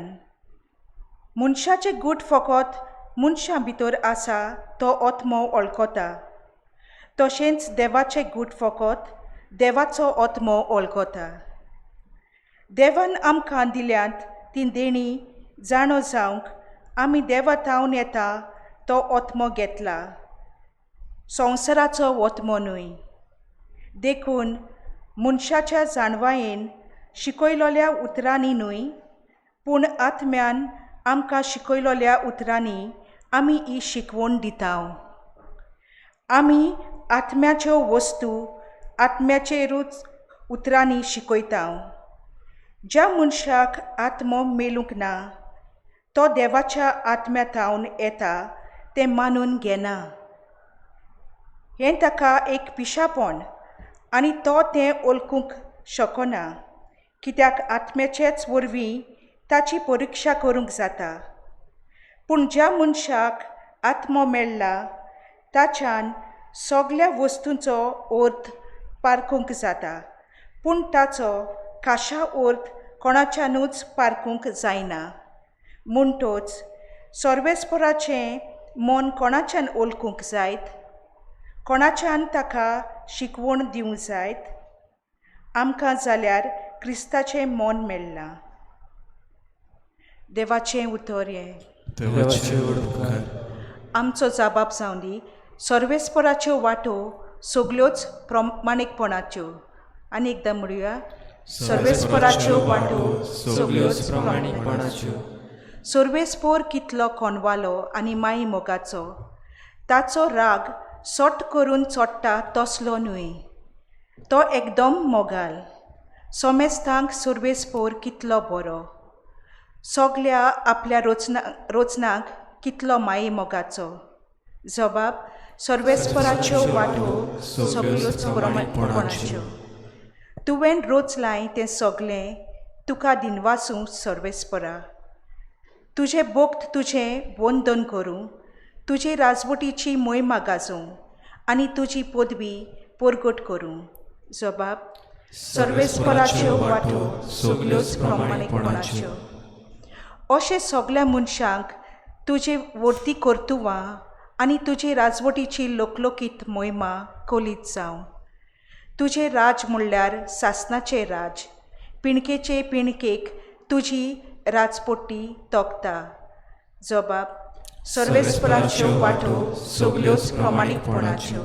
मनशाचें गूट फकत मनशां भितर आसा तो आत्मो वळखता, तशेंच देवाचें गूट फकत देवाचो आत्मो वळखता. देवान आमकां दिल्यांत ती देणी जाणो जावंक आमी देवा थावन येता तो आत्मो घेतला, संवसाराचो आत्मो न्हय. देखून मनशाच्या जाणवायेन शिकयलोल्या उतरांनी न्हय, पूण आत्म्यान आमकां शिकयलोल्या उतरांनी आमी ही शिकवण दिता. आमी आत्म्याच्यो वस्तू आत्म्याचेरूच उतरांनी शिकयता. ज्या मनशाक आत्मो मेळूंक ना तो देवाच्या आत्म्या थावन येता तें मानून घेना. हें ताका एक पिशापण आनी तो तें वळखूंक शकना, कित्याक आत्म्याचेच वरवीं ताची परिक्षा करूंक जाता. पूण ज्या मनशाक आत्मो मेळ्ळा ताच्यान सगल्या वस्तूंचो अर्थ पारखूंक जाता, पूण ताचो खाशा अर्थ कोणाच्यानूच पारखूंक जायना. म्हणटोच सर्वेस्पराचें मन कोणाच्यान वळखूंक जायत, कोणाच्यान ताका शिकवण दिवंक जायत? आमकां जाल्यार क्रिस्ताचें मन मेळ्ळां. देवाचें उतर हें. आमचो जबाब जावं दी. सर्वेस्पराच्यो वाटो सगल्योच प्रमाणीकपणाच्यो. आनी एकदां म्हणुया, सर्वेस्पराच्यो वाटो सगल्योच प्रमाणीकपणाच्यो. सर्वेस्पोर कितलो कोणवालो आनी माई मोगाचो, ताचो राग सट करून चोडटा तसलो न्हय, तो एकदम मोगाल. सोमेस्तांक सर्वेस्पोर कितलो बरो, सगल्या आपल्या रोचनाक कितलो माई मोगाचो. जबाब सर्वेस्पराच्यो वाटो सगल्योच प्रमाणीकपणाच्यो. तुवें रोचलाय तें सगलें तुका दिनवासूं सर्वेस्परा. तुजें भक्त तुजें वंदन करूं, तुजे राजवटीची मोहिमा गाजोवं आनी तुजी पदवी परगट करूं. जबाब सर्वेस्पराच्यो वाटो सगल्योच प्रमाणीकपणाच्यो. अशें सगल्या मनशांक तुजे वर्ती कर्तुवां आनी तुजे राजवटीची लोकलोकीत मोहिमा कोलीत जावं. तुजें राज म्हणल्यार सासनाचें राज, पिणकेचे पिणकेक तुजी राजपोटी तोखता. जबाब सर्वेस्पराच्यो वाटो सगल्योच प्रमाणीकपणाच्यो.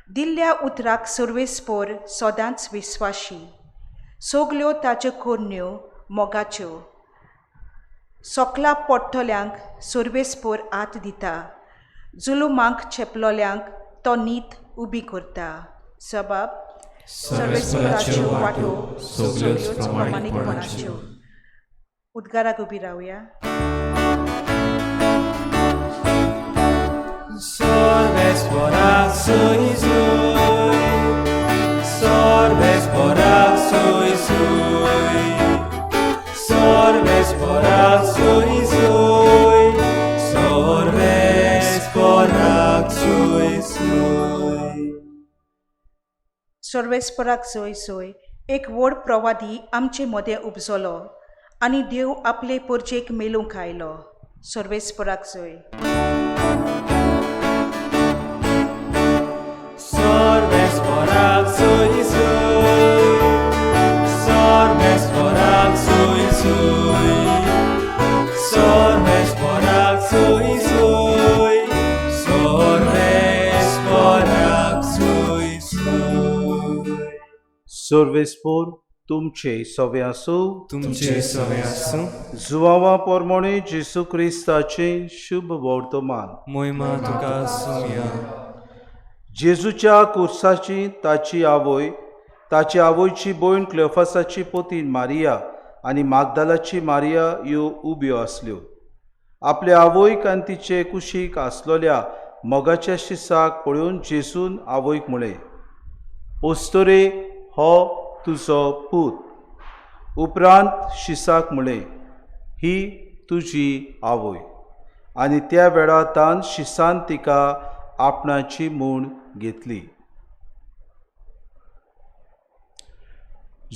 दिल्ल्या उतराक सर्वेस्पोर सदांच विस्वाशी, सगल्यो ताच्यो करण्यो मोगाच्यो. सोकला पडटल्यांक सर्वेस्पोर हात दिता, जुलुमांक चेपलोल्यांक तो नीत उबी करता. जबाब सर्वेस्पराच्यो वाटो सगल्योच प्रमाणीकपणाच्यो. उद्गाराक उबी रावया. सर्वेस्पराक सोय सोय, सर्वेस्पराक सोय सोय, सर्वेस्पराक सोय सोय, सर्वेस्पराक सोय सोय. सर्वेस्पराक सोय सोय एक व्हड प्रवादी आमचे मदें उपजलो आनी देव आपले परजेक मेळूंक आयलो. सर्वेस्पराक सोय. सर्वेस्पराक सोय सोय, सर्वेस्पराक सोय सोय, सर्वेस्पोर तुमचे सवे आसूं. तुमचे सवे आसूं. जुवावा पोरमोणे जेसू क्रिस्ताचें शुभ वर्तमान. मोहिमा तुका सुमया. जेजूच्या कुर्साची ताची आवय, ताची आवयची भयण क्लेफासाची पोतीन मारिया आनी मागदालाची मारिया ह्यो उब्यो आसल्यो. आपले आवयक आनी तिचे कुशीक आसलोल्या मोगाच्या शिसाक पळोवन जेजून आवयक म्हळें, पोस्तोरे हो तुजो पूत. उपरांत शिसाक म्हळें, ही तुजी आवय. आनी त्या वेळार तान शिसान तिका आपणाची म्हूण घेतली.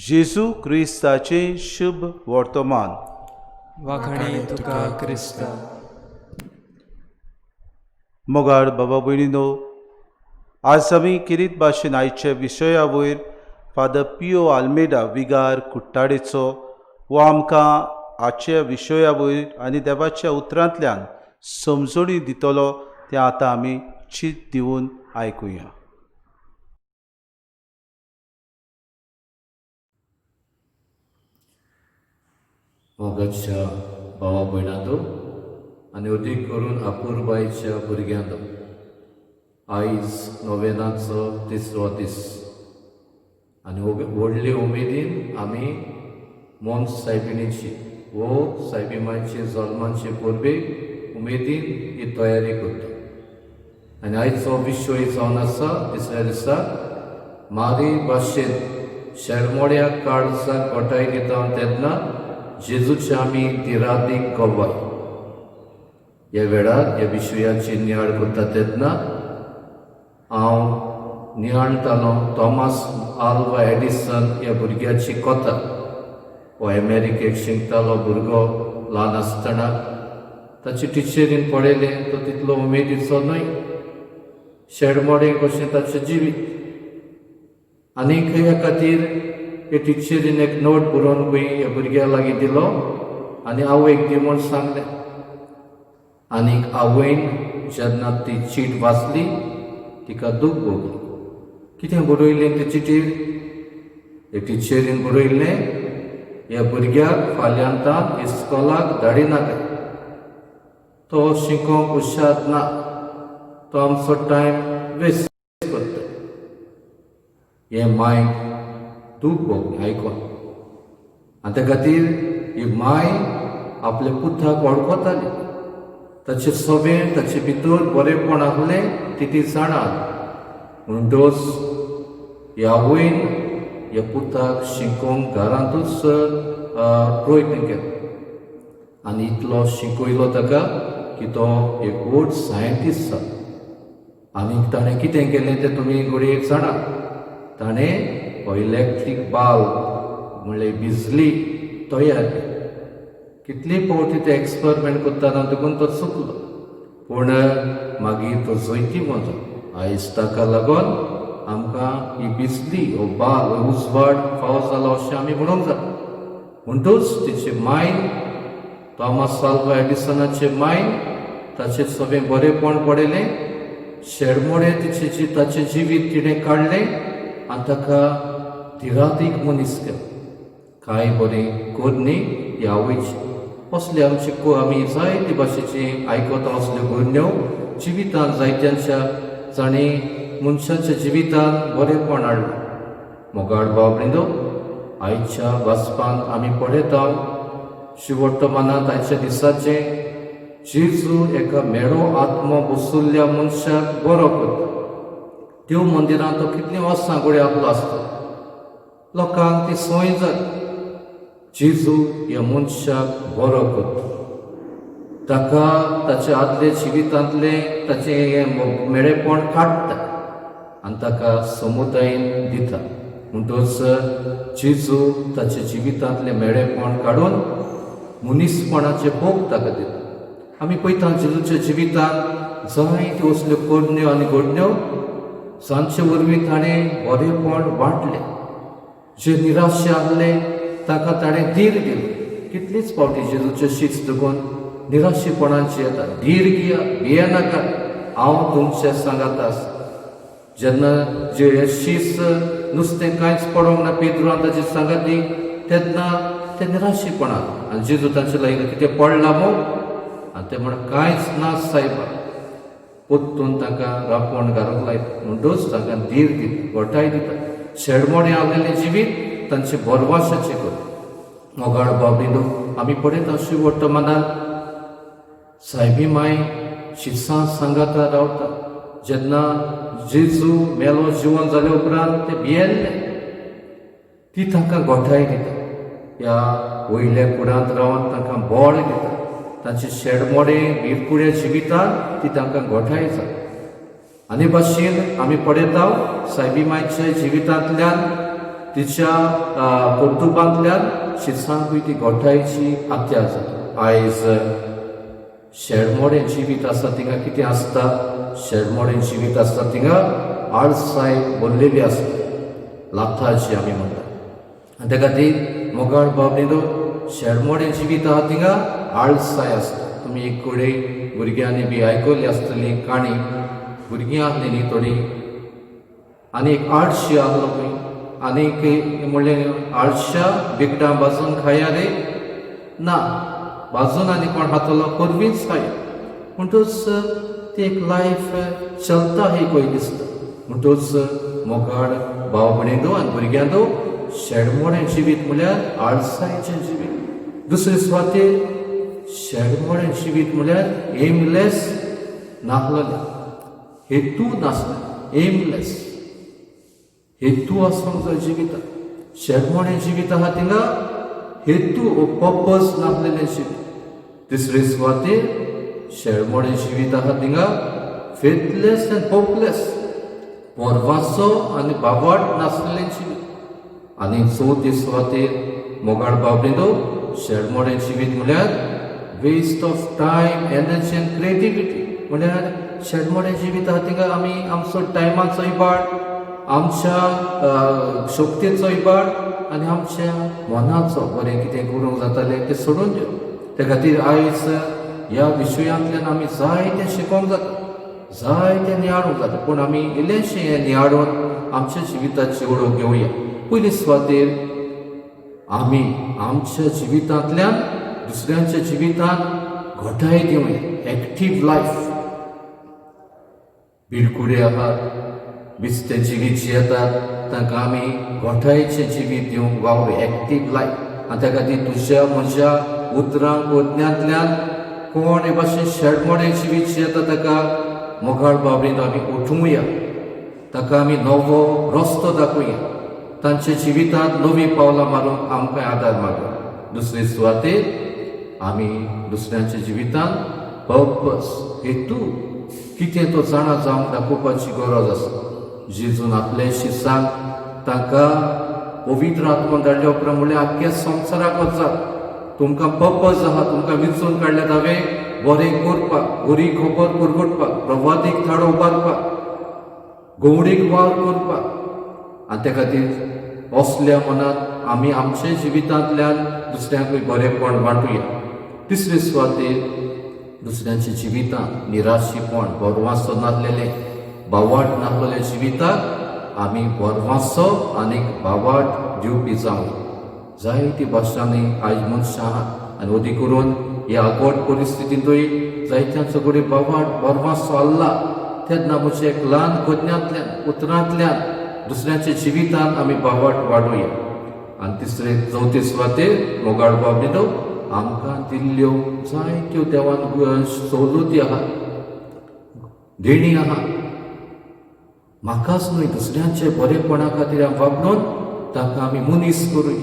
जेजू क्रिस्ताचें शुभ वर्तमान. वाखाणी तुका क्रिस्ता. मोगाळ बाबा भयणीनो, आज आमी किरीत भाशेन आयच्या विशया वयर फादर पियो आल्मेडा विगार कुट्टाडेचो हो आमकां आजच्या विशया वयर आनी देवाच्या उतरांतल्यान समजणी दितलो तें आतां आमी चीत दिवन आयकुया. मोगाच्या भावा भयणांनो आनी अदीक करून अपुरबायच्या भुरग्यांनो, आयज नोवेनाचो तिसरो दीस आनी व्हडले उमेदीन आमी मोन सायबिणीची वो सायबी मायचे जल्माचे परबेक उमेदीन ही तयारी करता. आनी आयचो विशय जावन आसा तिसऱ्या दिसा मारी भाशेन शेरमोड्या काळजाक गोठाय दिता तेन्ना जेजूचे आमी दिरादीक गवाय. ह्या वेळार ह्या विशयाची नियाळ करता तेन्ना हांव नियाळटालो थॉमस आल्वा एडिसन ह्या भुरग्याची कथा. हो अमेरिकेक शिकतालो भुरगो ल्हान आसतना ताची टिचरीन पळयलें तो तितलो उमेदीचो न्हय, शेडमोडें कशें ताचें जिवीत. आनीक ह्या खातीर हे टिचरीन एक नोट बरोवन खंय ह्या भुरग्या लागीं दिलो आनी आवयक दी म्हूण सांगलें. आनीक आवयन जेन्ना ती चीट वाचली तिका दूख भोगली. कितें बरयलें ते चिटीर? हे टिचरीन बरयल्लें, ह्या भुरग्याक फाल्यांतान इस्कोलाक धाडिनाका, तो शिकोंक हुशार ना, तो आमचो टायम वेस्ट करता. हें मायक दूख भोगलें आयकोन आनी त्या खातीर ही माय आपल्या पुताक वळखताली, ताचें सगळें ताचे भितर बरेंपण आहलें ती ती जाणा. म्हणटच ह्या आवयन ह्या पुताक शिकोवंक घरांतूच प्रयत्न केलो आनी इतलो शिकयलो ताका की तो एक व्हड सायंटिस्ट जालो. आनी ताणें कितें केलें तें तुमी घडये जाणा. ताणें हो इलेक्ट्रीक बल्ब म्हणल्यार बिजली तयार केली. कितली फावटी ते एक्सपेरिमेंट करतना देखून तो चुकलो, पूण मागीर तो जैतिवंत जालो. आयज ताका लागून आमकां ही बिजली हो बाल हो उजवाड फावो जालो अशें आमी म्हणूंक जाता. म्हणटूच तिचे मायन थॉमस आल्वा एडिसनाचे मायन ताचें सगळें बरेंपण पडयलें, शेडमोडें तिचें ताचें जिवीत तिणें काडलें आनी ताका दिरादीक मनीस केलो. कांय बरें करणी ही आवयची. असले आमचे आमी जायते भाशेची आयकता असल्यो घडण्यो जिवितांत जायत्यांच्या जांणी मनशाच्या जिवितांत बरेंपण हाडलें. मोगाळ भाव भयणीनो, आयच्या वाचपांत आमी पळयता शिवर्तमानांत आयच्या दिसाचें जेजू एका मेळो आत्मो बसुल्ल्या मनशाक बरो करता. देव मंदिरांत तो कितलीं वर्सां घडये आपलो आसता, लोकांक ती संवय जाली. जेजू ह्या मनशाक बरो करता, ताका ताच्या आदल्या जिवितांतलें ताचें हें मेळेपण काडटा आनी ताका समुदायन दिता. म्हणटच जेजू ताच्या जिवितांतलें मेळेपण काडून मनीसपणाचें भोग ताका दिता. आमी पळयता जेजूच्या जिवितांत जायत्यो असल्यो करण्यो आनी घडण्यो जांचे वरवीं ताणें बरेंपण वांटलें. जे निराशे आहले ताका ताणें धीर दिलो. कितलीच फावटी जेजूचे शीच देखून निराशेपणाची येता, धीर घेया, भियेनाका, हांव तुमच्या सांगात आसा. जेन्ना जे शीस नुस्तें कांयच पडोंक ना पेद्रू आनी ताची सांगाती तेन्ना ते निराशीपणान आनी जेजू तांचे लागीं कितें पडलां मू आनी ते म्हणटा कांयच ना सायबा. परतून तांकां रांपोण घालूंक लायता म्हणटूच तांकां धीर दिता, घटाय दिता. शेडमोडें आसलेलें जिवीत तांचें भरवासाचें करता. मोगाळ बाबीनो आमी पळयता वर्तमानान सायबी माय शिसां सांगाता रावता. जेन्ना जेजू मेलो जिवन जाले उपरांत ते भियेल्ले, ती तांकां गोठाय दिता. ह्या वयल्या कुडांत रावन तांकां बळ दिता. तांचे शेडमोडें भिरकुड्या जिवितांत ती तांकां गोठाय जाता. आनी भाशेन आमी पळयता सायबी मायच्या जिवितांतल्यान तिच्या कर्तुबांतल्यान शिसांकूय ती गोठायची आत्या जाता. आयज शेडमोडें जिवीत आसा थिंगा कितें आसता? शेडमोडें जिवीत आसता थिंगा आळसाय भरलेली आसता, लाथाची आमी म्हणटा. आनी त्या खातीर मोगाळ बाबीनो शेडमोडें जिवीत आहा थिंगा आळसाय आसता. तुमी एक कडेन भुरग्यांनी बी आयकल्ली आसतली काणी. भुरगीं आहली न्ही थोडीं आनी एक आळशी आहलो खंय आनीक म्हणलें आळश्या बिकडां भाजून खाया रे ना भाजून आनी कोण खातलो कोरवीच खाया. म्हणटूच ती एक लायफ चलता ही खंय दिसता. म्हणटूच मोगाळ भाव भयणींनो आनी भुरग्यांनो शेडमोडें जिवीत म्हणल्यार आळसायचें जिवीत. दुसरे सुवातेर शेडमोडें जिवीत म्हणल्यार एमलेस नासलेलें, हेतू नासलें, एमलेस हेतू आसूंक जाय जिवितांत. शेडमोडें जिवीत आहा थिंगा हेतू ओ पर्पज नासलेलें जिवीत. तिसरे सुवातेर शेडमोडें जिवीत आहा थिंगा फेथलेस एंड होपलेस, पर्वाचो आनी बावाट नासलेलें जिवीत. आनी चवथी सुवातेर मोगाळ बाबडीनो शेडमोडें जिवीत म्हणल्यार waste of time, energy and creativity. म्हणल्यार शेडमोडें जिवीत आहा थिंगा आमी आमचो टायमाचो इबाड, आमच्या शक्तीचो इबाड आनी आमच्या मनाचो बरें कितें करूंक जातालें तें सोडून दिवप. त्या खातीर आयज ह्या विशयांतल्यान आमी जायतें शिकोवंक जाता, जायतें नियाळूंक जाता, पूण आमी इल्लेंशें हें नियाळून आमच्या जिविताची ओळख घेवया. पयली सुवातेर आमी आमच्या जिवितांतल्यान दुसऱ्यांच्या जिवितांत घटाय दिवया, एक्टीव लायफ. भिरकुडे आहात, बिस्तें जिवीत जियेतात तांकां आमी घोटायचें जिवीत दिवंक वावरूया, एक्टीव लायफ. आनी त्या खातीर तुज्या म्हज्या उतरांक वज्ञांतल्यान कोण हे भाशेन शेडमोडें जिवीत जियेता ताका मोगाळ बाबडीन आमी उठुया, ताका आमी नवो रस्तो दाखोवया, तांच्या जिवितांत नवीं पावलां मारूंक आमकां आदार मागूया. दुसरे सुवातेर आमी दुसऱ्यांच्या जिवितांत पर्पस हेतू कितें तो जाणा जावंक दाखोवपाची गरज आसा. जेजून आपले शिसांक तांकां पवित्र आत्मा धाडल्या उपरांत म्हणलें आख्ख्या संवसाराक वचात, तुमकां पर्पज आहा, तुमकां विंचून काडल्यात हांवें बरें करपाक, बरी खबर परगटपाक, प्रवादीक थाडो उबारपाक, गवडीक वावर करपाक. आनी त्या खातीर असल्या मनांत आमी आमच्या जिवितांतल्यान दुसऱ्यांकूय बरेंपण वांटुया. तिसरे सुवातेर दुसऱ्यांच्या जिवितांत निराशीपण, बरवासो नासलेलें, बावाट नासलेल्या जिविताक आमी बरवासो आनीक बावाट दिवपी जावं. जायती भाशांनी आयज मनशां आहात आनी अदीक करून ह्या आगोट परिस्थितींतूय जायत्यांचो कडेन बावाट बरवासो आल्ला. तेन्ना म्हज्या एक ल्हान गद्यांतल्यान उतरांतल्यान दुसऱ्यांच्या जिवितांत आमी बावाट वाडोवया. आनी तिसरे चवथे सुवातेर मोगाळ बाबीनो आमकां दिल्ल्यो जायत्यो देवान सवलती आहात, देणी आहा, म्हाकाच न्हय दुसऱ्यांचे बरेपणा खातीर वागणून तांकां आमी मनीस करुया,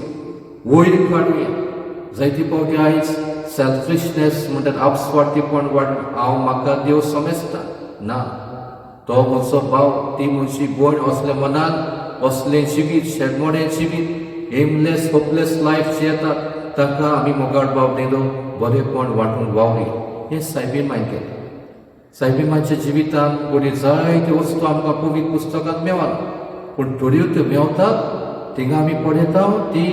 वयर काडुया. जायते फावटी आयज सेल्फिशनेस म्हणटात, आपस्वार्थीपण वाडलां. हांव म्हाका देव समजता ना, तो म्हजो भाव, ती म्हजी भयण, असल्या मनान असलें जिवीत, शेडमोडें जिवीत, एमलेस होपलेस लायफ जियेता तांकां आमी मोगाळ बाबडीनो बरेपण वांटूंक वावरुया. हें सायबी मायन केलें. सायबी मायच्या जिवितांत घडये जायत्यो वस्तू आमकां पवित्र पुस्तकांत मेवना, पूण थोड्यो त्यो मेवतात थिंगा आमी पळयता ती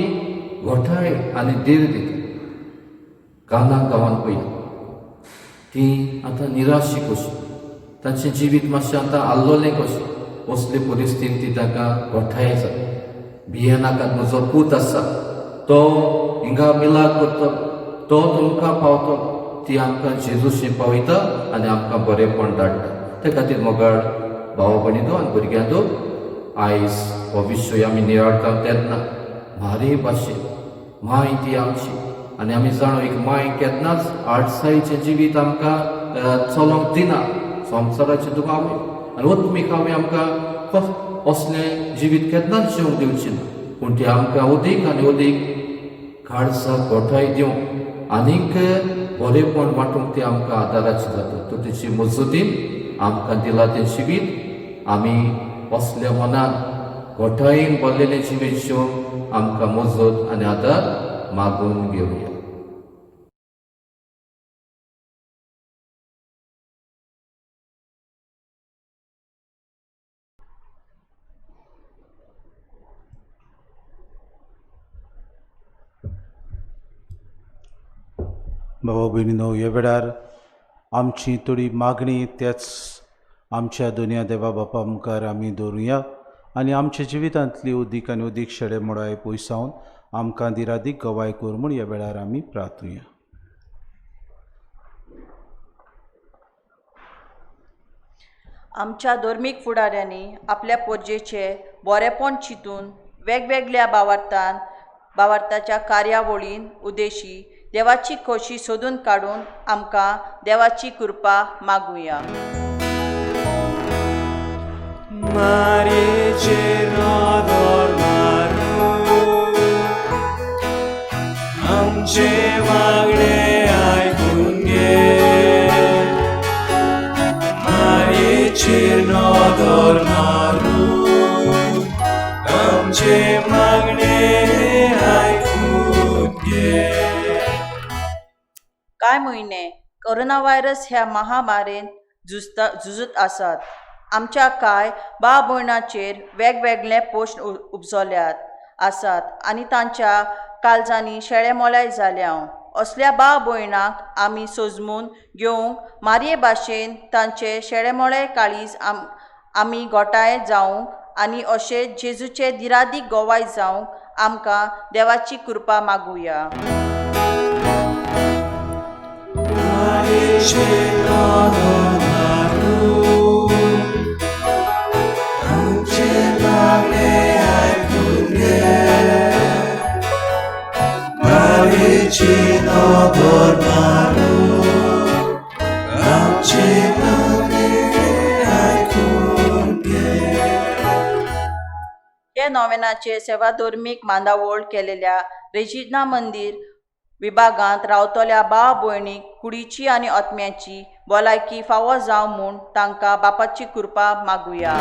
घोटाय आनी धीर दिता. काना गांवांत पळया ती आतां निराशी कशी, तांचें जिवीत मातशें आतां आल्लोलें कशें. असले परिस्थितीन ती तांकां गोठाय जाता. भियेनाकात, म्हजो पूत आसा, तो हिंगा मिलाग करतलो, तो तुमकां पावतलो. ती आमकां जेजूशी पावयता आनी आमकां बरेंपण धाडटा. ते खातीर मोगाळ भाव भयणीनो आनी भुरग्यांनो, आयज हो विशय आमी नियाळटा तेन्ना मारे भाशेन माय ती आमची, आनी आमी जाणो एक माय केन्नाच आडसायचें जिवीत आमकां चलोवंक दिना. संवसाराचें दुख आवय आनी ओत्मीक आवय आमकां असलें जिवीत केन्नाच जिवंक दिवची ना, पूण ती आमकां अदीक आनी अदीक काळजाक गोठाय दिवंक आनीक बरेंपण वांटूंक ती आमकां आदाराची जाता. तर तिची मजतीन आमकां दिला तें जिवीत आमी असल्या मनान गोठायेन भरलेलें जिवीत जिवंक आमकां मजत आनी आदार मागून घेवया. बाबा भयणीनो, ह्या वेळार आमची थोडी मागणी त्याच आमच्या दोनया देवा बापा मुखार आमी दवरुया आनी आमच्या जिवितांतली उदीक आनी उदीक शेडे मोडाय पयसावन आमकां दिरादीक गवाय कर म्हूण ह्या वेळार आमी प्रार्थुया. आमच्या धर्मीक फुडाऱ्यांनी आपल्या पोरजेचे बरेंपण चिंतून वेगवेगळ्या भावार्थान भावार्थाच्या कार्यावळीन उद्देशी देवाची खोशी सोदून काडून आमकां देवाची कृपा मागुया. मारयेचेर नदर मारून आमचें मागणें आयकून घे. मारयेचेर नदर मारून आमचें मागणें आयकून घे. कांय म्हयने कोरोना व्हायरस ह्या महामारेन झुजत आसात. आमच्या कांय भाव भयणाचेर वेगवेगळे प्रस्न उपजल्यात आसात आनी तांच्या काळजांनी शेळेमोलाय जाल्या. असल्या भाव भयणाक आमी सोजमून घेवंक मारये भाशेन तांचे शेळेमोळे काळीज आमी गोठाय जावंक आनी अशें जेजूचे दिरादीक गोवाय जावंक आमकां देवाची कृपा मागुया. हे नोवेनाचे सेवा धर्मीक मांदावळ केलेल्या रेजिना मंदीर विभागांत रावतल्या भाव भयणीक कुडीची आनी आत्म्याची भलायकी फावो जावं म्हूण तांकां बापाची कृपा मागुया.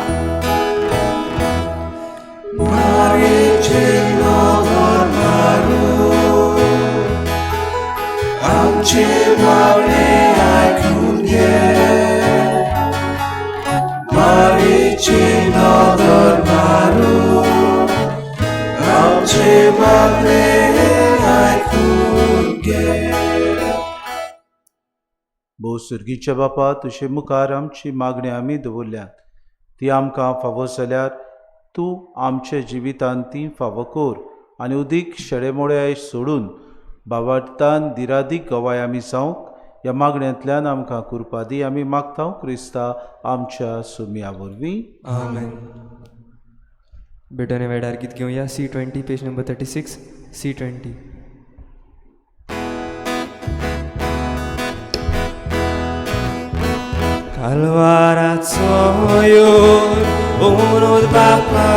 भोव सुर्गीच्या बापा, तुजे मुखार आमची मागणी आमी दवरल्यात, ती आमकां फावो जाल्यार तूं आमच्या जिवितांत ती फावो कर आनी उदीक शेडेमोडे सोडून बाबार्थान दिरादीक गवाय आमी जावंक ह्या मागण्यांतल्यान आमकां कृपा दी. आमी मागता क्रिस्ता आमच्या सुमया वरवीं. आमेन. बेटोने वेळार गीत घेवया. C20 page number 36. C20. कालवाराचो your उमरोद बापा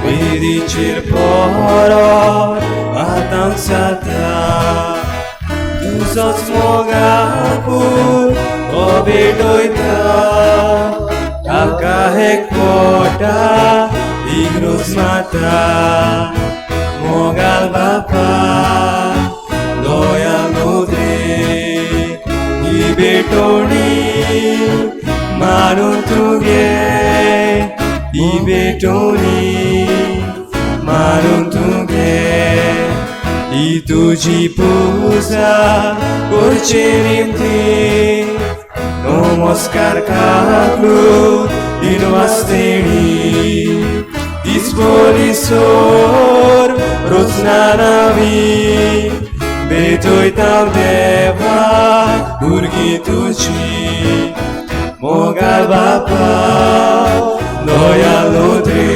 वेदीचेर परत आतां जाता तुजोच मोगापूर हो भेटयता ताका एक पोटा इग्रोज माता मोगाल बापा दोया मुद्रे ही भेटोणी मानून तुगे ही भेटोणी मानून तुगे ही तुजी पुजा करचे निमती नमस्कार काकूत दिनवास्तेणी दिसपोली सोर रोचना नावी भेटयता देवा भुरगीं तुजी मोगाळ बापा दयालो रे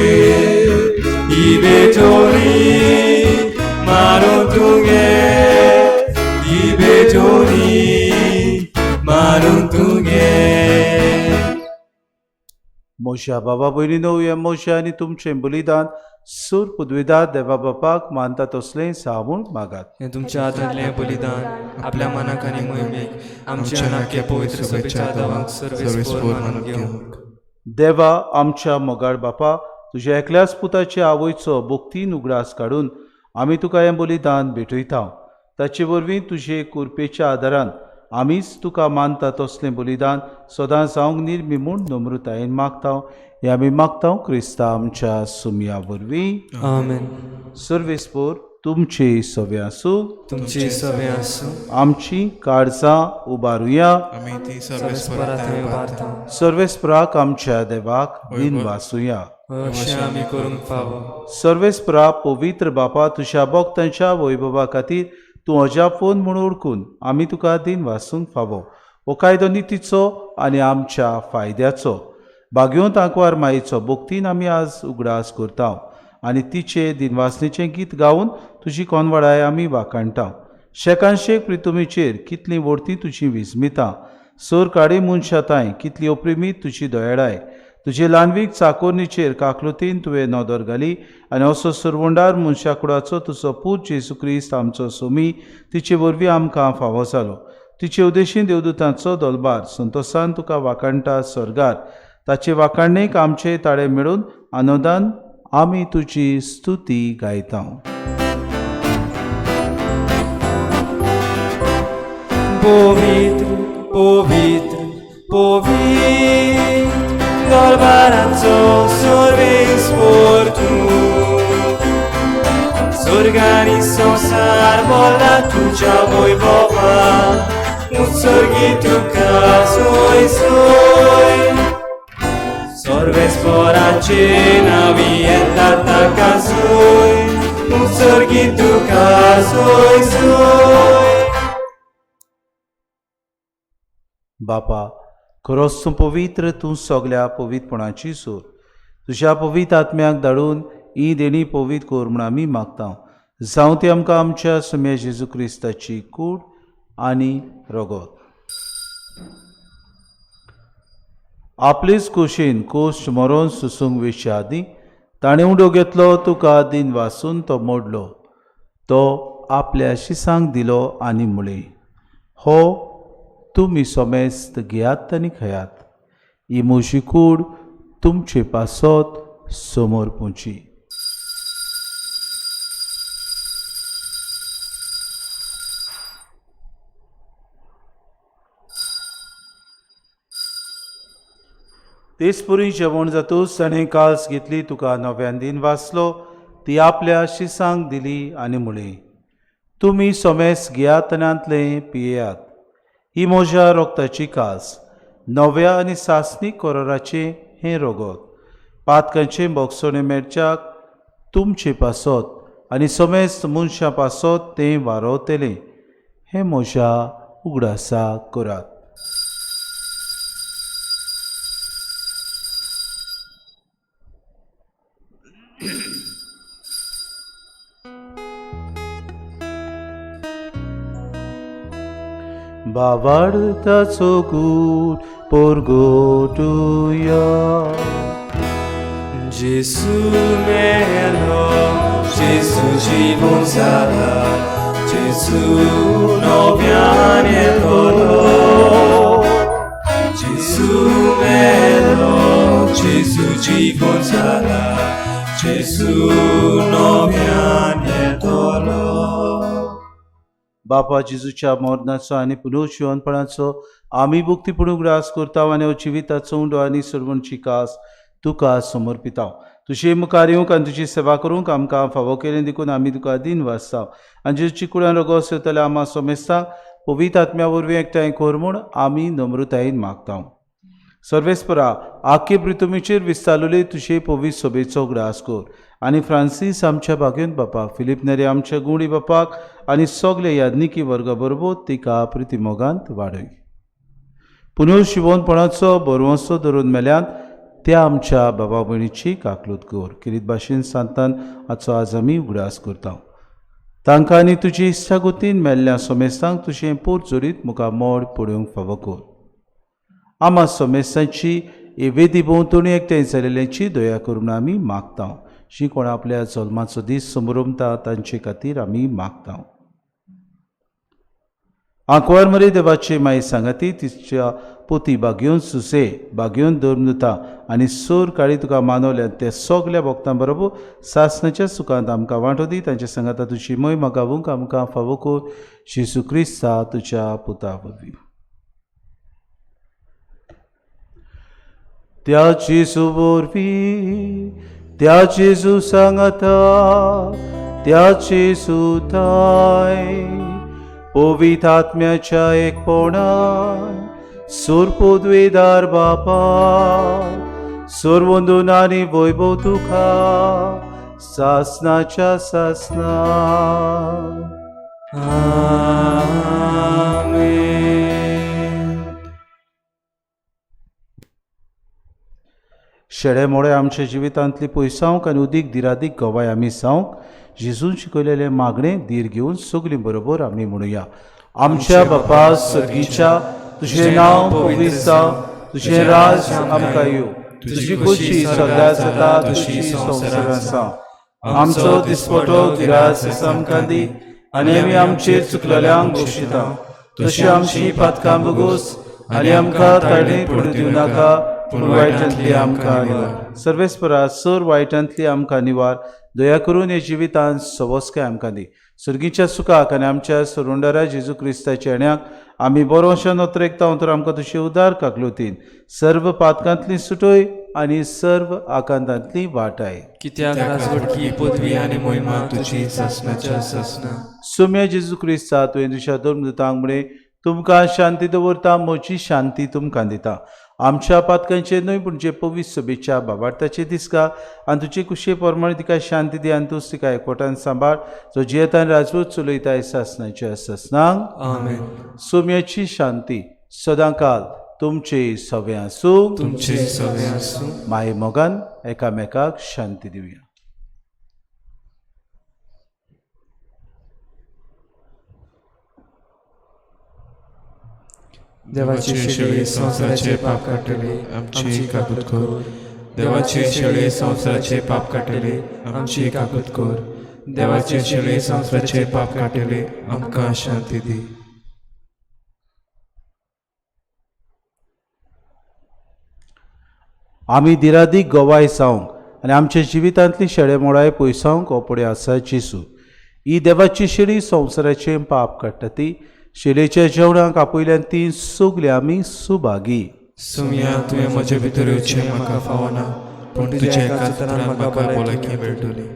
ही भेटोली मारून तुगे ही भेटोली मारून तुगे. मोशा बाबा भयणीनो, ह्या मोशा आनी तुमचें बलिदान सूर पुदविदार देवा बापाक मानता तसलें सावून मागात. हें तुमच्या हातांतलें बलिदान आपल्या मनाक आनी मोहिमेक आमच्या नाके पवित्र सभेच्या दावांक सर्वेस्पोर मानून घेवंक. देवा आमच्या मोगाळ बापा, तुज्या एकल्याच पुताचे आवयचो भक्तीन उगडास काडून आमी तुका हें बलिदान भेटयता. ताचे वरवीं तुजे कुरपेच्या आदारान आमीच तुका मानता तसलें बलिदान सदां जावंक निर्मी म्हूण नम्रतायेन मागता. हें आमी मागता क्रिस्ता आमच्या सुमया वरवीं. आमेन. सर्वेस्पोर तुमचे सवे आसूं. तुमचे सवे आसूं. आमची काळजां उबारुया. आमी ती सर्वेस्परा थंय उबारता. सर्वेस्पराक आमच्या देवाक दिन वासुया. अशें आमी करूंक फावो. सर्वेस्परा पवित्र बापा, तुज्या भक्तांच्या वैभवा खातीर तूं अजापोन म्हूण ओळखून आमी तुका दिन वासूंक फावो. हो कायदो नितीचो आनी आमच्या फायद्याचो. भाग्योंत आंकवार मायेचो भक्तीन आमी आज उगडास करता आनी तिचे दिनवासनेचें गीत गावन तुजी कोनवाडाय आमी वाखाणटा. शेकानशेक प्रितुमीचेर कितलीं व्हडती तुजी विस्मितां, सोर काडी मनशां तांय कितली अप्रेमीत तुजी दयाळाय. तुजे ल्हानवीक चाकोरणीचेर काकलुतीन तुवें नदर घाली आनी असो सुरवंडार मनशा कुडाचो तुजो पूत जेजू क्रिस्त आमचो सोमी तिचे वरवीं आमकां फावो जालो. तिचे उदेशीन देवदूतांचो दलबार संतोसान तुका वाखाणटा स्वर्गार. ताचे वाखाणणेक आमचे ताळे मेळून आनंदान आमी तुजी स्तुती गायता. पवित्र पवित्र पवित्र दरबाराचो सर्वेस्पोर तूं, स्वर्गानी संवसार भरला तुज्या वैभवान, उत्सर्गी तुका सोय सोय. सर्वेस्पोराचे नावी येता ताका सोय, उत्सर्गी तुका सोय सोय. बापा, खरोच तूं पवित्र, तूं सगल्या पवित्रपणाची सूर. तुज्या पवित्र आत्म्याक धाडून ही देणी पवित्र कर म्हूण आमी मागता. जावं ती आमकां आमच्या सुम्या जेजू क्रिस्ताची कूड आनी रगत. आपलेच कुशीन कोश्ट मरोन सुसूंक वेच्या आदीं ताणें उडो घेतलो, तुका दिन वासून तो मोडलो, तो आपल्या शिसांक दिलो आनी म्हळें, हो तुमी सोमेस्त घेयात आनी खेयात, ही म्हजी कूड तुमचे पासत समोर पुची. तेच पुरी जेवण जातूच ताणें काल्स घेतली, तुका नव्यान दिन वाचलो, ती आपल्या शिसांक दिली आनी म्हळें, तुमी सोमेस घेयात आनी पियेयात, ही म्हज्या रोगताची कास, नव्या आनी सासणीक कोरोराचें हें रोगत, पातकांचें बोगसणें मेळच्याक तुमचे पासत आनी समेस्त मनशां पासत तें वारोवतलें, हें म्हज्या उगडासा करात. बाबाडताचो गूट पोरगोटुया. जेसू मेलो, जेसू जिवन जाला, जेसू नव्यान येतलो. जेसू मेलो, जेसू जिवन जाला, जेसू नव्यान येतलो. बापा जेजूच्या मरणाचो आनी पुनर्जिवनपणाचो आमी भक्तीपूर्ण उगडास करता आनी जिविताचो उंडो आनी सर्वणची कास तुका समर्पिता. तुजे मुखार येवंक आनी तुजी सेवा करूंक आमकां फावो केलें देखून आमी तुका दिन वाचता आनी जेजूची कुडान रोगोस येतल्या आमा सोमेस्तांक पवित्र आत्म्या वरवीं एकठांय कर म्हूण आमी नम्रतायेन मागता. सर्वेस्परा आखे पृथ्वीचेर विस्तारलेले तुजे पवित्र सभेचो ग्रास कर आनी फ्रांसीस आमच्या भाग्योन बापाक, फिलीप नेरी आमच्या गुणी बापाक आनी सगळे याज्ञिकी वर्गा बरोबर तिका प्रितीमोगांत वाडय. पुनर्शिवोनपणाचो बरवंसो धरून मेल्यान त्या आमच्या बाबा भयणीची काकलूत कर. किरीत भाशेन सांतान हाचो आज आमी उगडास करता. तांकां आनी तुजी इश्टागतीन मेल्ल्या सोमेस्तांक तुजें पोर जोडीत मुखार मोड पडोवंक फावो कर. आमा सोमेस्तांची वेदी भोंवतणी एकठांय जाल्ल्याची दया करून आमी मागता. जी कोण आपल्या जल्माचो दीस समरमता तांचे खातीर आमी मागता. आंकवार मरे देवाची माई सांगाती तिच्या पोती बागयोन सुसे बागयोन धर्मदुता आनी सोर काळी तुका मानवल्या ते सगल्या भक्तां बरोबर सासनाच्या सुखांत आमकां वांटो दी. तांच्या सांगाता तुजी मोहिमा गावूंक आमकां फावो कर. जेजू क्रिस्ता तुज्या पुता वरवीं. त्या जेजू वरवीं, त्या जेजू सांगाता, त्या जेजू थांय पवित्र आत्म्याच्या एकपणान सुरपुद्वेदार बापा सुरवंदून आनी वैभव तुका सासनाच्या सासना. आमेन. शेडे मोडे आमच्या जिवितांतली पयसावंक आनी उदीक दिरादीक गवाय आमी जावंक जेजून शिकयलेले मागणे धीर घेवन सगळीं बरोबर आमी म्हणुया. आमच्या बापा सर्गीच्या, तुजें नांव पवित्र जावं, तुजें राज आमकां येवं, तुजी खोशी सगळ्या जाता तशी संवसारांत जावं. आमचो दिसपटो गिरास आमकां दी आनी आमी आमचेर चुकलेल्यांक बक्षिता तशी आमची पातकां बगोस आनी आमकां ताणे पडूं दिवं नाका, पूण वायटांतली आमकां निवार. सर्वेस्परा सर वायटांतली आमकां निवार. दया करून हे जिवितांत सवस्काय आमकां दी. सर्गीच्या सुखाक आनी आमच्या सरुंडरा जेजू क्रिस्ताच्या येण्याक आमी बरो अशा नोत्रेकता तर आमकां तुजे उदार काकलुतीन सर्व पातकांतली सुटय आनी सर्व आकांतांतली वाटाय. कित्याक राजवटकी पदवी आनी मोहिमा तुजी सासनाच्या सासना. सुम्या जेजू क्रिस्ता तुवें तुज्या धर्मदूतांक म्हळें, तुमकां शांती दवरता, म्हजी शांती तुमकां दिता. आमच्या पातकांचेर न्हय पूण जे पवित्र सभेच्या बाबार्थाचे दिसका आनी तुजे कुशे प्रमाणे तिका शांती दी आनी तूंच तिका एकवटान सांबाळ, जो जियेतान राजवट चलयताय सासनाच्या सासनांक. आमेन. सोम्याची शांती सदांकाल तुमचे सवे आसूं. तुमचे सवे आसूं. माये मोगान एकामेकाक शांती दिवया. देवाची शेळी संवसाराचे पाप काडटली, आमची काकूत कर. देवाची शेळी संवसाराचे पाप काडटली, आमची काकूत कर. देवाची शेळी संवसाराचे पाप काडटली, आमकां शांती दी. आमी दिरादीक गवाय जावंक आनी आमच्या जिवितांतली शेळे मोडाय पयसावंक हो पळय आसा जेजू. ही देवाची शेळी संवसाराचें पाप काडटा ती शेळेच्या जेवणाक आपयल्यान ती सगळी आमी सुभागी. सुम्या तुवें म्हजे भितर येवचें म्हाका फावना, पूण तुज्या एका उतरान म्हाका भलायकी मेळटली.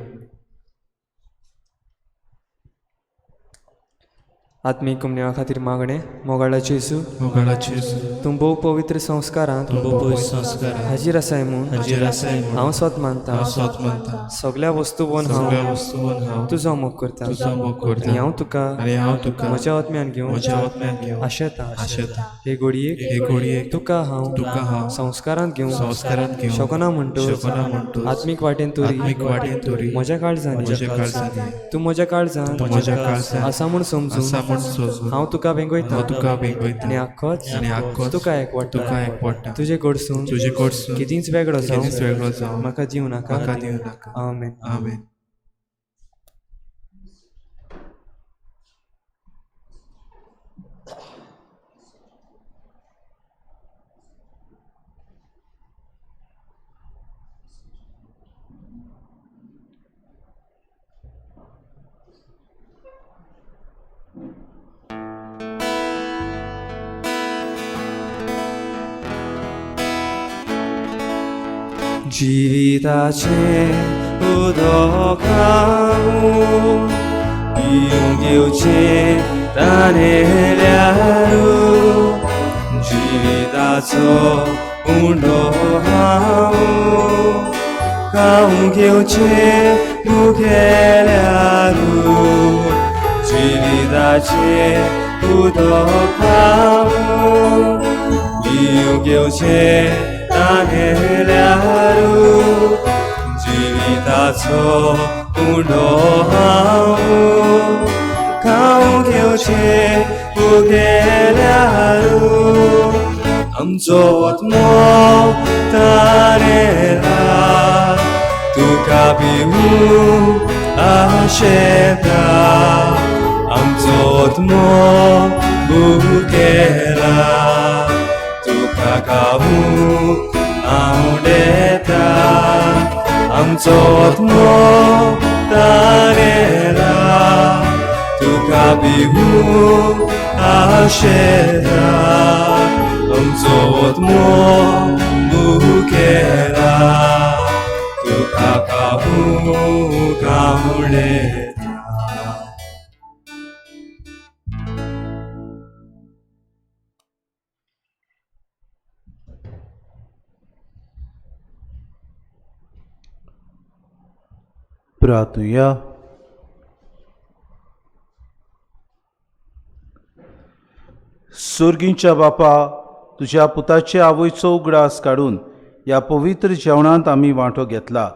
आत्मीक कुमनेवा खातीर मागणें. मोगाळा जेजू, मोगाळा जेजू, तूं भोव पवित्र संस्कारांत, तूं भोव पवित्र संस्कारांत हाजीर आसाय म्हूण, हाजीर आसाय म्हूण हांव स्वत मानता, हांव स्वत मानता. सगल्या वस्तूवन हांव, सगल्या वस्तूवन हांव तुजो मोग करता, तुजो मोग करता. आनी हांव तुका, आनी हांव तुका म्हज्या आत्म्यान घेवन, म्हज्या आत्म्यान घेवन आशेता, आशेता. हे घडयेक, हे घडयेक तुका हांव, तुका हांव संस्कारांत घेवन, संस्कारांत घेवन शकना म्हणटूच, शकना म्हणटूच आत्मीक वाटेन तरी, आत्मीक वाटेन तरी म्हज्या काळजांनी, म्हज्या काळजांनी तूं म्हज्या काळजांत, तूं म्हज्या काळजांत आसा म्हूण समजून, आसा म्हूण समजून हांव तुका वेंगयता, हांव तुका वेंगयता. आनी आख्खोच, आनी आख्खोच तुका एकवटा, तुका एकवटा. तुजे कडसून, तुजे कडसून केदींच वेगळो जावं, केदींच वेगळो जावं म्हाका दिवं नाका. म्हाका दिवं नाका. आमेन. आमेन. जिविताचें उदक हांव पिवंक येवचें तानेल्यारू, जिविताचो उंडो हांव खावंक घेवचें मुगेल्यारू जिविताचें उदक हांव पिवंक घेवचें तागेल्यारू जिविताचो उंडो हांव खावंक घेवचें मुगेल्यारू आमचो आत्मो तारेला तुका पिवूंक आशेता आमचो आत्मो भुकेला तुका खावूंक आवडेता आमचो आत्मो तारेला तुका पिवूंक आशेता आमचो आत्मो भुकेला तुका खावूंक आवडेता. प्रार्थुया. सोर्गींच्या बापा, तुज्या पुताचे आवयचो उगडास काडून ह्या पवित्र जेवणांत आमी वांटो घेतला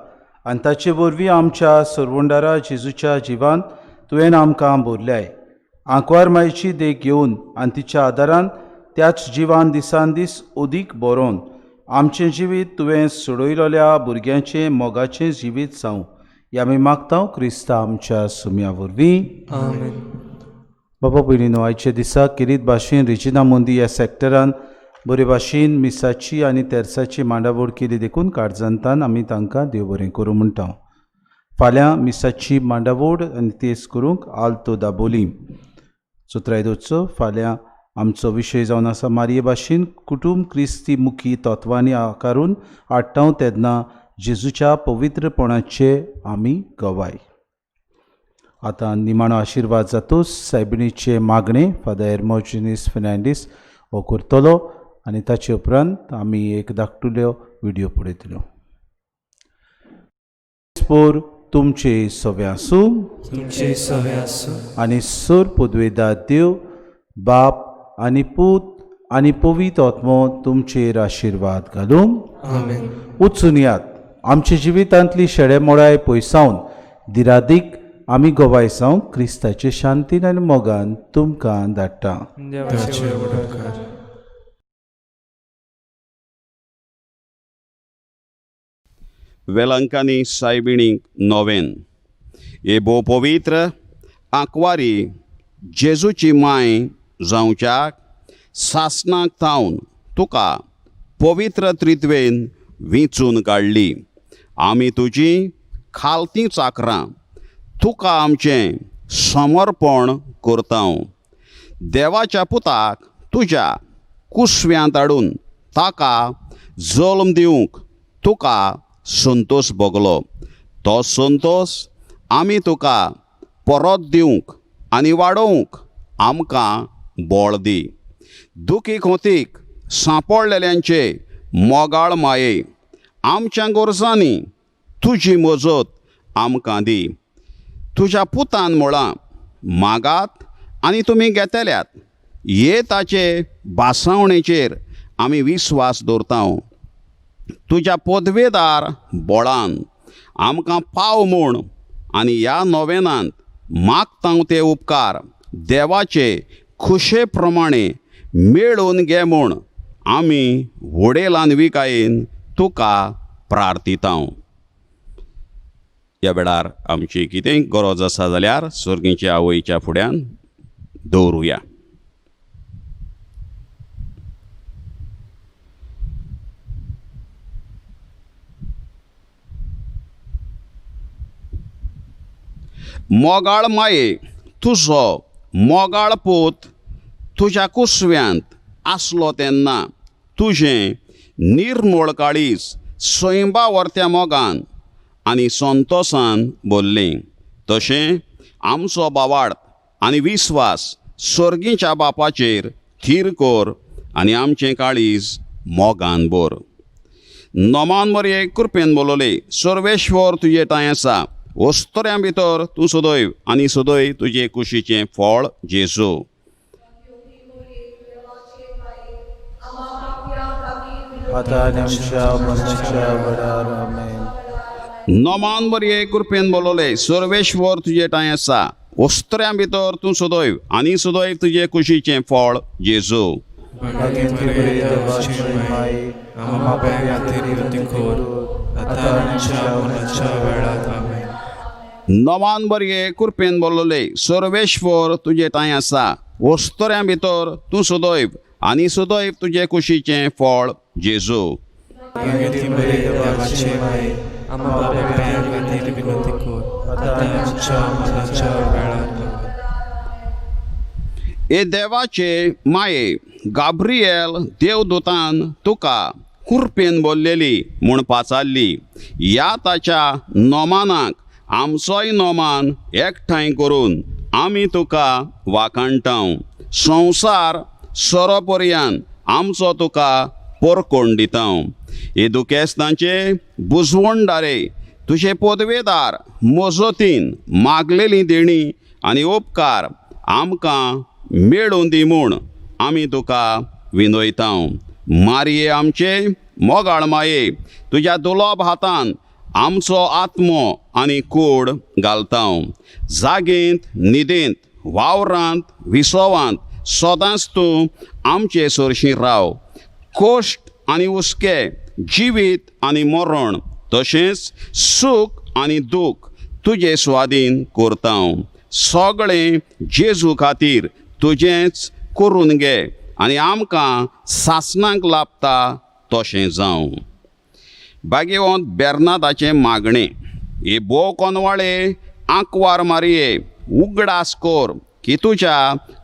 आनी ताचे वरवीं आमच्या सरवंडारा जेजूच्या जिवान तुवें आमकां भरल्याय. आंकवार मायची देख घेवन आनी तिच्या आदारान त्याच जिवान दिसान दीस अदीक बरोवन आमचें जिवीत तुवें सोडयलेल्या भुरग्यांचें मोगाचें जिवीत जावं ह्या आमी मागता क्रिस्ता आमच्या सुम्या वरवीं. आमेन. बाबा भयणीनो, आयच्या दिसा केरीत भाशेन रेजिना मोंदी ह्या सॅक्टरान बरे भाशेन मिसाची आनी तेर्साची मांडावळ केली देखून काळजांतान आमी तांकां देव बरें करूं म्हणटा. फाल्यां मिसाची मांडावळ आनी तेज करूंक आल्तो दाबोली चोत्राय दवरचो. फाल्यां आमचो विशय जावन आसा मारये भाशेन कुटूंब क्रिस्ती मुखी तत्वांनी आकारून हाडटा तेन्ना जेजूच्या पवित्रपणाचे आमी गवाय. आतां निमाणो आशिर्वाद जातूच सायबिणीचे मागणे फादर एर्मोजिनीस फेर्नांडीस हो करतलो आनी ताचे उपरांत आमी एक धाकटुल्यो व्हिडियो पळयतल्यो. पोर तुमचे सवे आसूं, तुमचे सवे आसूं आनी सोर पदवेदार देव बाप आनी पूत आनी पवित्र आत्मो तुमचेर आशिर्वाद घालूं. आमेन. वचून यात आमच्या जिवितांतली शेडेमोडाय पयसावन दिरादीक आमी गवाय जावंक क्रिस्ताचे शांतीन आनी मोगान तुमकां धाडटा. देवाचे उपकार. वेलंकांनी सायबिणीक नोवेन हे भोव पवित्र आंकवारी जेजूची माय जावच्याक सासणाक थावन तुका पवित्र त्रित्वेन विंचून काडली. आमी तुजी खालती चाकरां तुका आमचें समर्पण करता. देवाच्या पुताक तुज्या कुसव्यांत हाडून ताका जल्म दिवंक तुका संतोष भोगलो. तो संतोष आमी तुका परत दिवंक आनी वाडोवंक आमकां बळ दी. दुखी खोतीक सांपडलेल्यांचे मोगाळ माये आमच्या गरजांनी तुजी मजत आमकां दी. तुज्या पुतान म्हळां मागात आनी तुमी घेतल्यात हे ताचे भासावणेचेर आमी विस्वास दवरता. तुज्या पदवेदार बळान आमकां पाव म्हूण आनी ह्या नोवेनांत मागता ते उपकार देवाचे खुशे प्रमाणे मेळोवन घे म्हूण आमी वडेलान विकायेन तुका प्रार्थिता. ह्या वेळार आमची कितेंय गरज आसा जाल्यार सर्गीच्या आवयच्या फुड्यान दवरुया. मोगाळ माये तुजो मोगाळ पूत तुज्या कुसव्यांत आसलो तेन्ना तुजें निर्मळ काळीज सैंबा वर्त्या मोगान आनी संतोसान भरलें. तशें आमचो बावाड आनी विस्वास सर्गीच्या बापाचेर थीर कर आनी आमचें काळीज मोगान भर. नोमान मरये कृपेन बोलवले सर्वेश्वर तुजे ठांय आसा, वस्तुऱ्यां भितर तूं सदैव आनी सदैव तुजे कुशीचें फळ जेजू. नोमान मरये कृपेन बोलवले सर्वेश्वर तुजे ठांय आसा, वस्त्र्यां भितर तूं सदैव आनी सदैव तुजे कुशीचें फळ जेजू. नोमान मरये कृपेन बोलवले सर्वेश्वर तुजे ठांय आसा, वस्त्र्यां भितर तूं सदैव आनी सदैव तुजे कुशीचें फळ जेजू. हे देवाचे माये गाब्रिएल देवदूतान तुका कुरपेन बोल्लेली म्हूण पाचारली, ह्या ताच्या नोमानाक आमचोय नोमान एकठांय करून आमी तुका वाखाणटाव. संवसार सोरोपर्यान आमचो तुका पोरकोण दिताव. हे दुखेस्तांचे बुजवणदारे तुजे पदवेदार मजतीन मागलेली देणी आनी उपकार आमकां मेळून दी म्हूण आमी तुका विनयताव. मारये आमचे मोगाळ माये तुज्या दुलोब हातान आमचो आत्मो आनी कूड घालताव. जागेंत न्हिदेंत वावरांत विसवांत सदांच तूं आमचे सरशीं राव. कश्ट आनी हुस्के जिवीत आनी मरण तशेंच सूख आनी दूख तुजे स्वाधीन करताव. सगळें जेजू खातीर तुजेंच करून घे आनी आमकां सासणाक लाभता तशें जावं. बागेवंत बेर्नादाचें मागणें. हे भोव कोनवाळे आंकवार मारये उगडास कर की तुज्या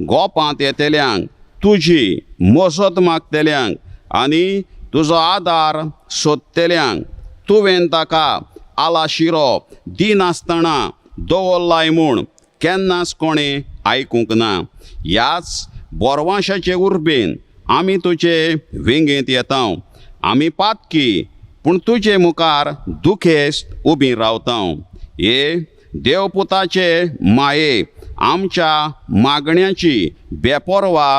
गोपांत येतल्यांक तुजी मजत मागतल्यांक आनी तुजो आदार सोदतल्यांक तुवें ताका आलाशिरो दिनासतना दवरलाय म्हूण केन्नाच कोणें आयकूंक ना. ह्याच बोरवांशाचे उर्बेन आमी तुजे वेंगेंत येताव. आमी पातकी पूण तुजे मुखार दुखेस्त उबी रावताव. हे देवपुताचे माये आमच्या मागण्याची बेपर्वा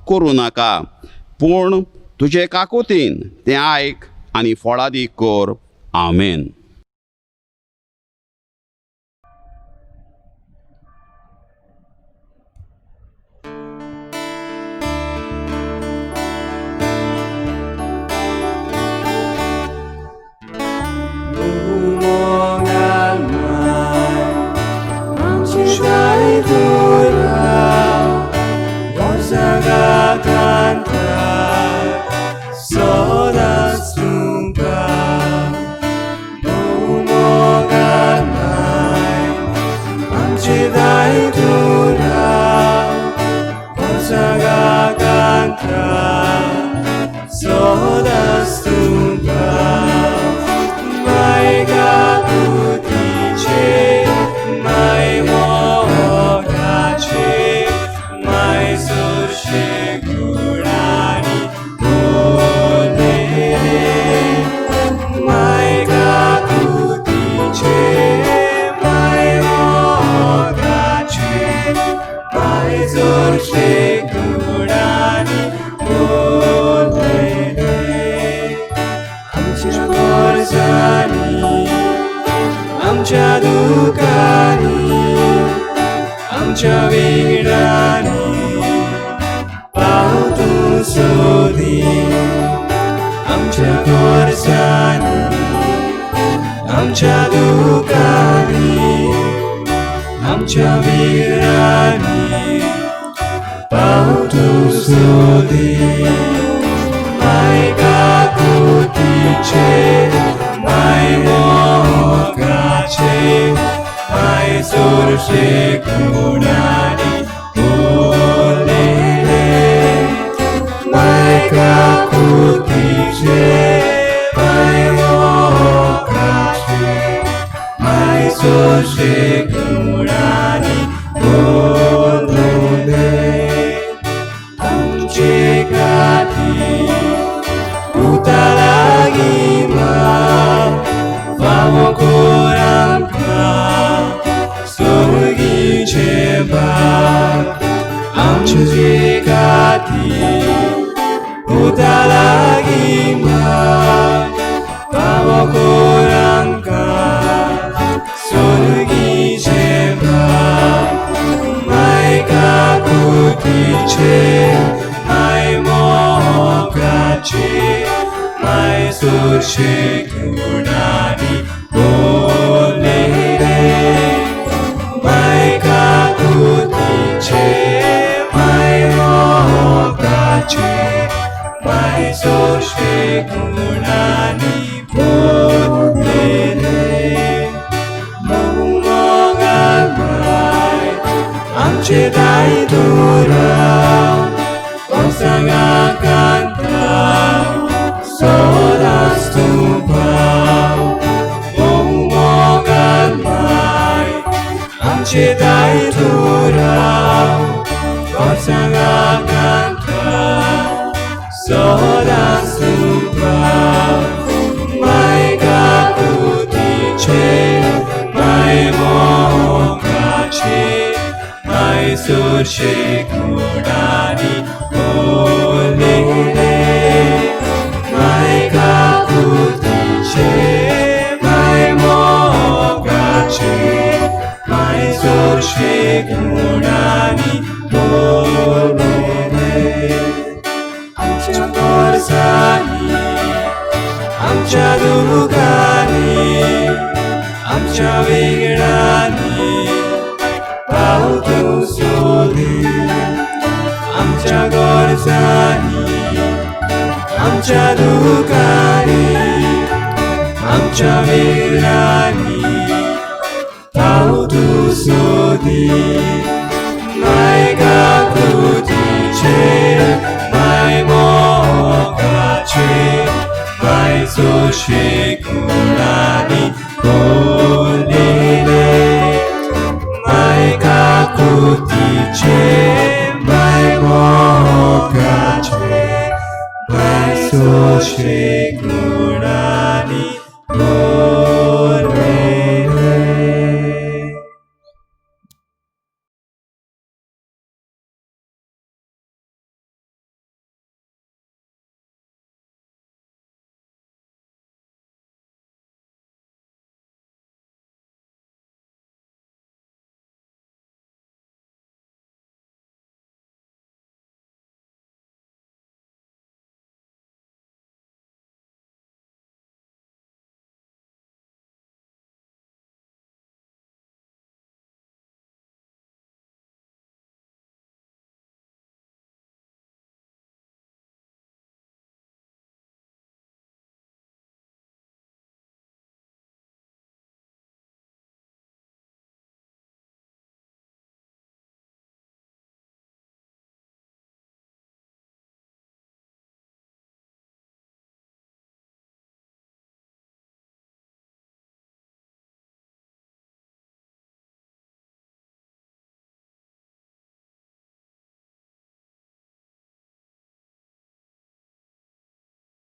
करूं नाका, पूण तुजे काकुतीन तें आयक आनी फळादीक कर. आमेन. Amche आमचे खातीर पुता लागीं माग फावो कर आमकां स्वर्गीचें भाग माय काकुतीचे माय मोगाचे माय सोरशे गुणांनी भरलेले माय काकुतीचे माय मोगाचे माय सोरशे गुणांनी भरलेले मोगाळ माय आमचे दायित्व राव कोर्सांगा कांता सदांच तूं पाव मोगाळ माय आमचे दायित्व राव कोर्सांगा कांता सदांच तूं पाव माय काकुतीचे माय मोगाचे माय सोरशे गुणांनी भरलेले माय काकुतीचे माय मोगाचे माय सोरशे गुणांनी भरलेले आमच्या गरजांनी आमच्या दुखांनी आमच्या वेगळांनी पाव तूं सोदी आमच्या गरजांनी आमच्या दुखांनी आमच्या वेगळांनी पाव तूं सोदी माय काकुतीचे माय मोगाचे माय सोशे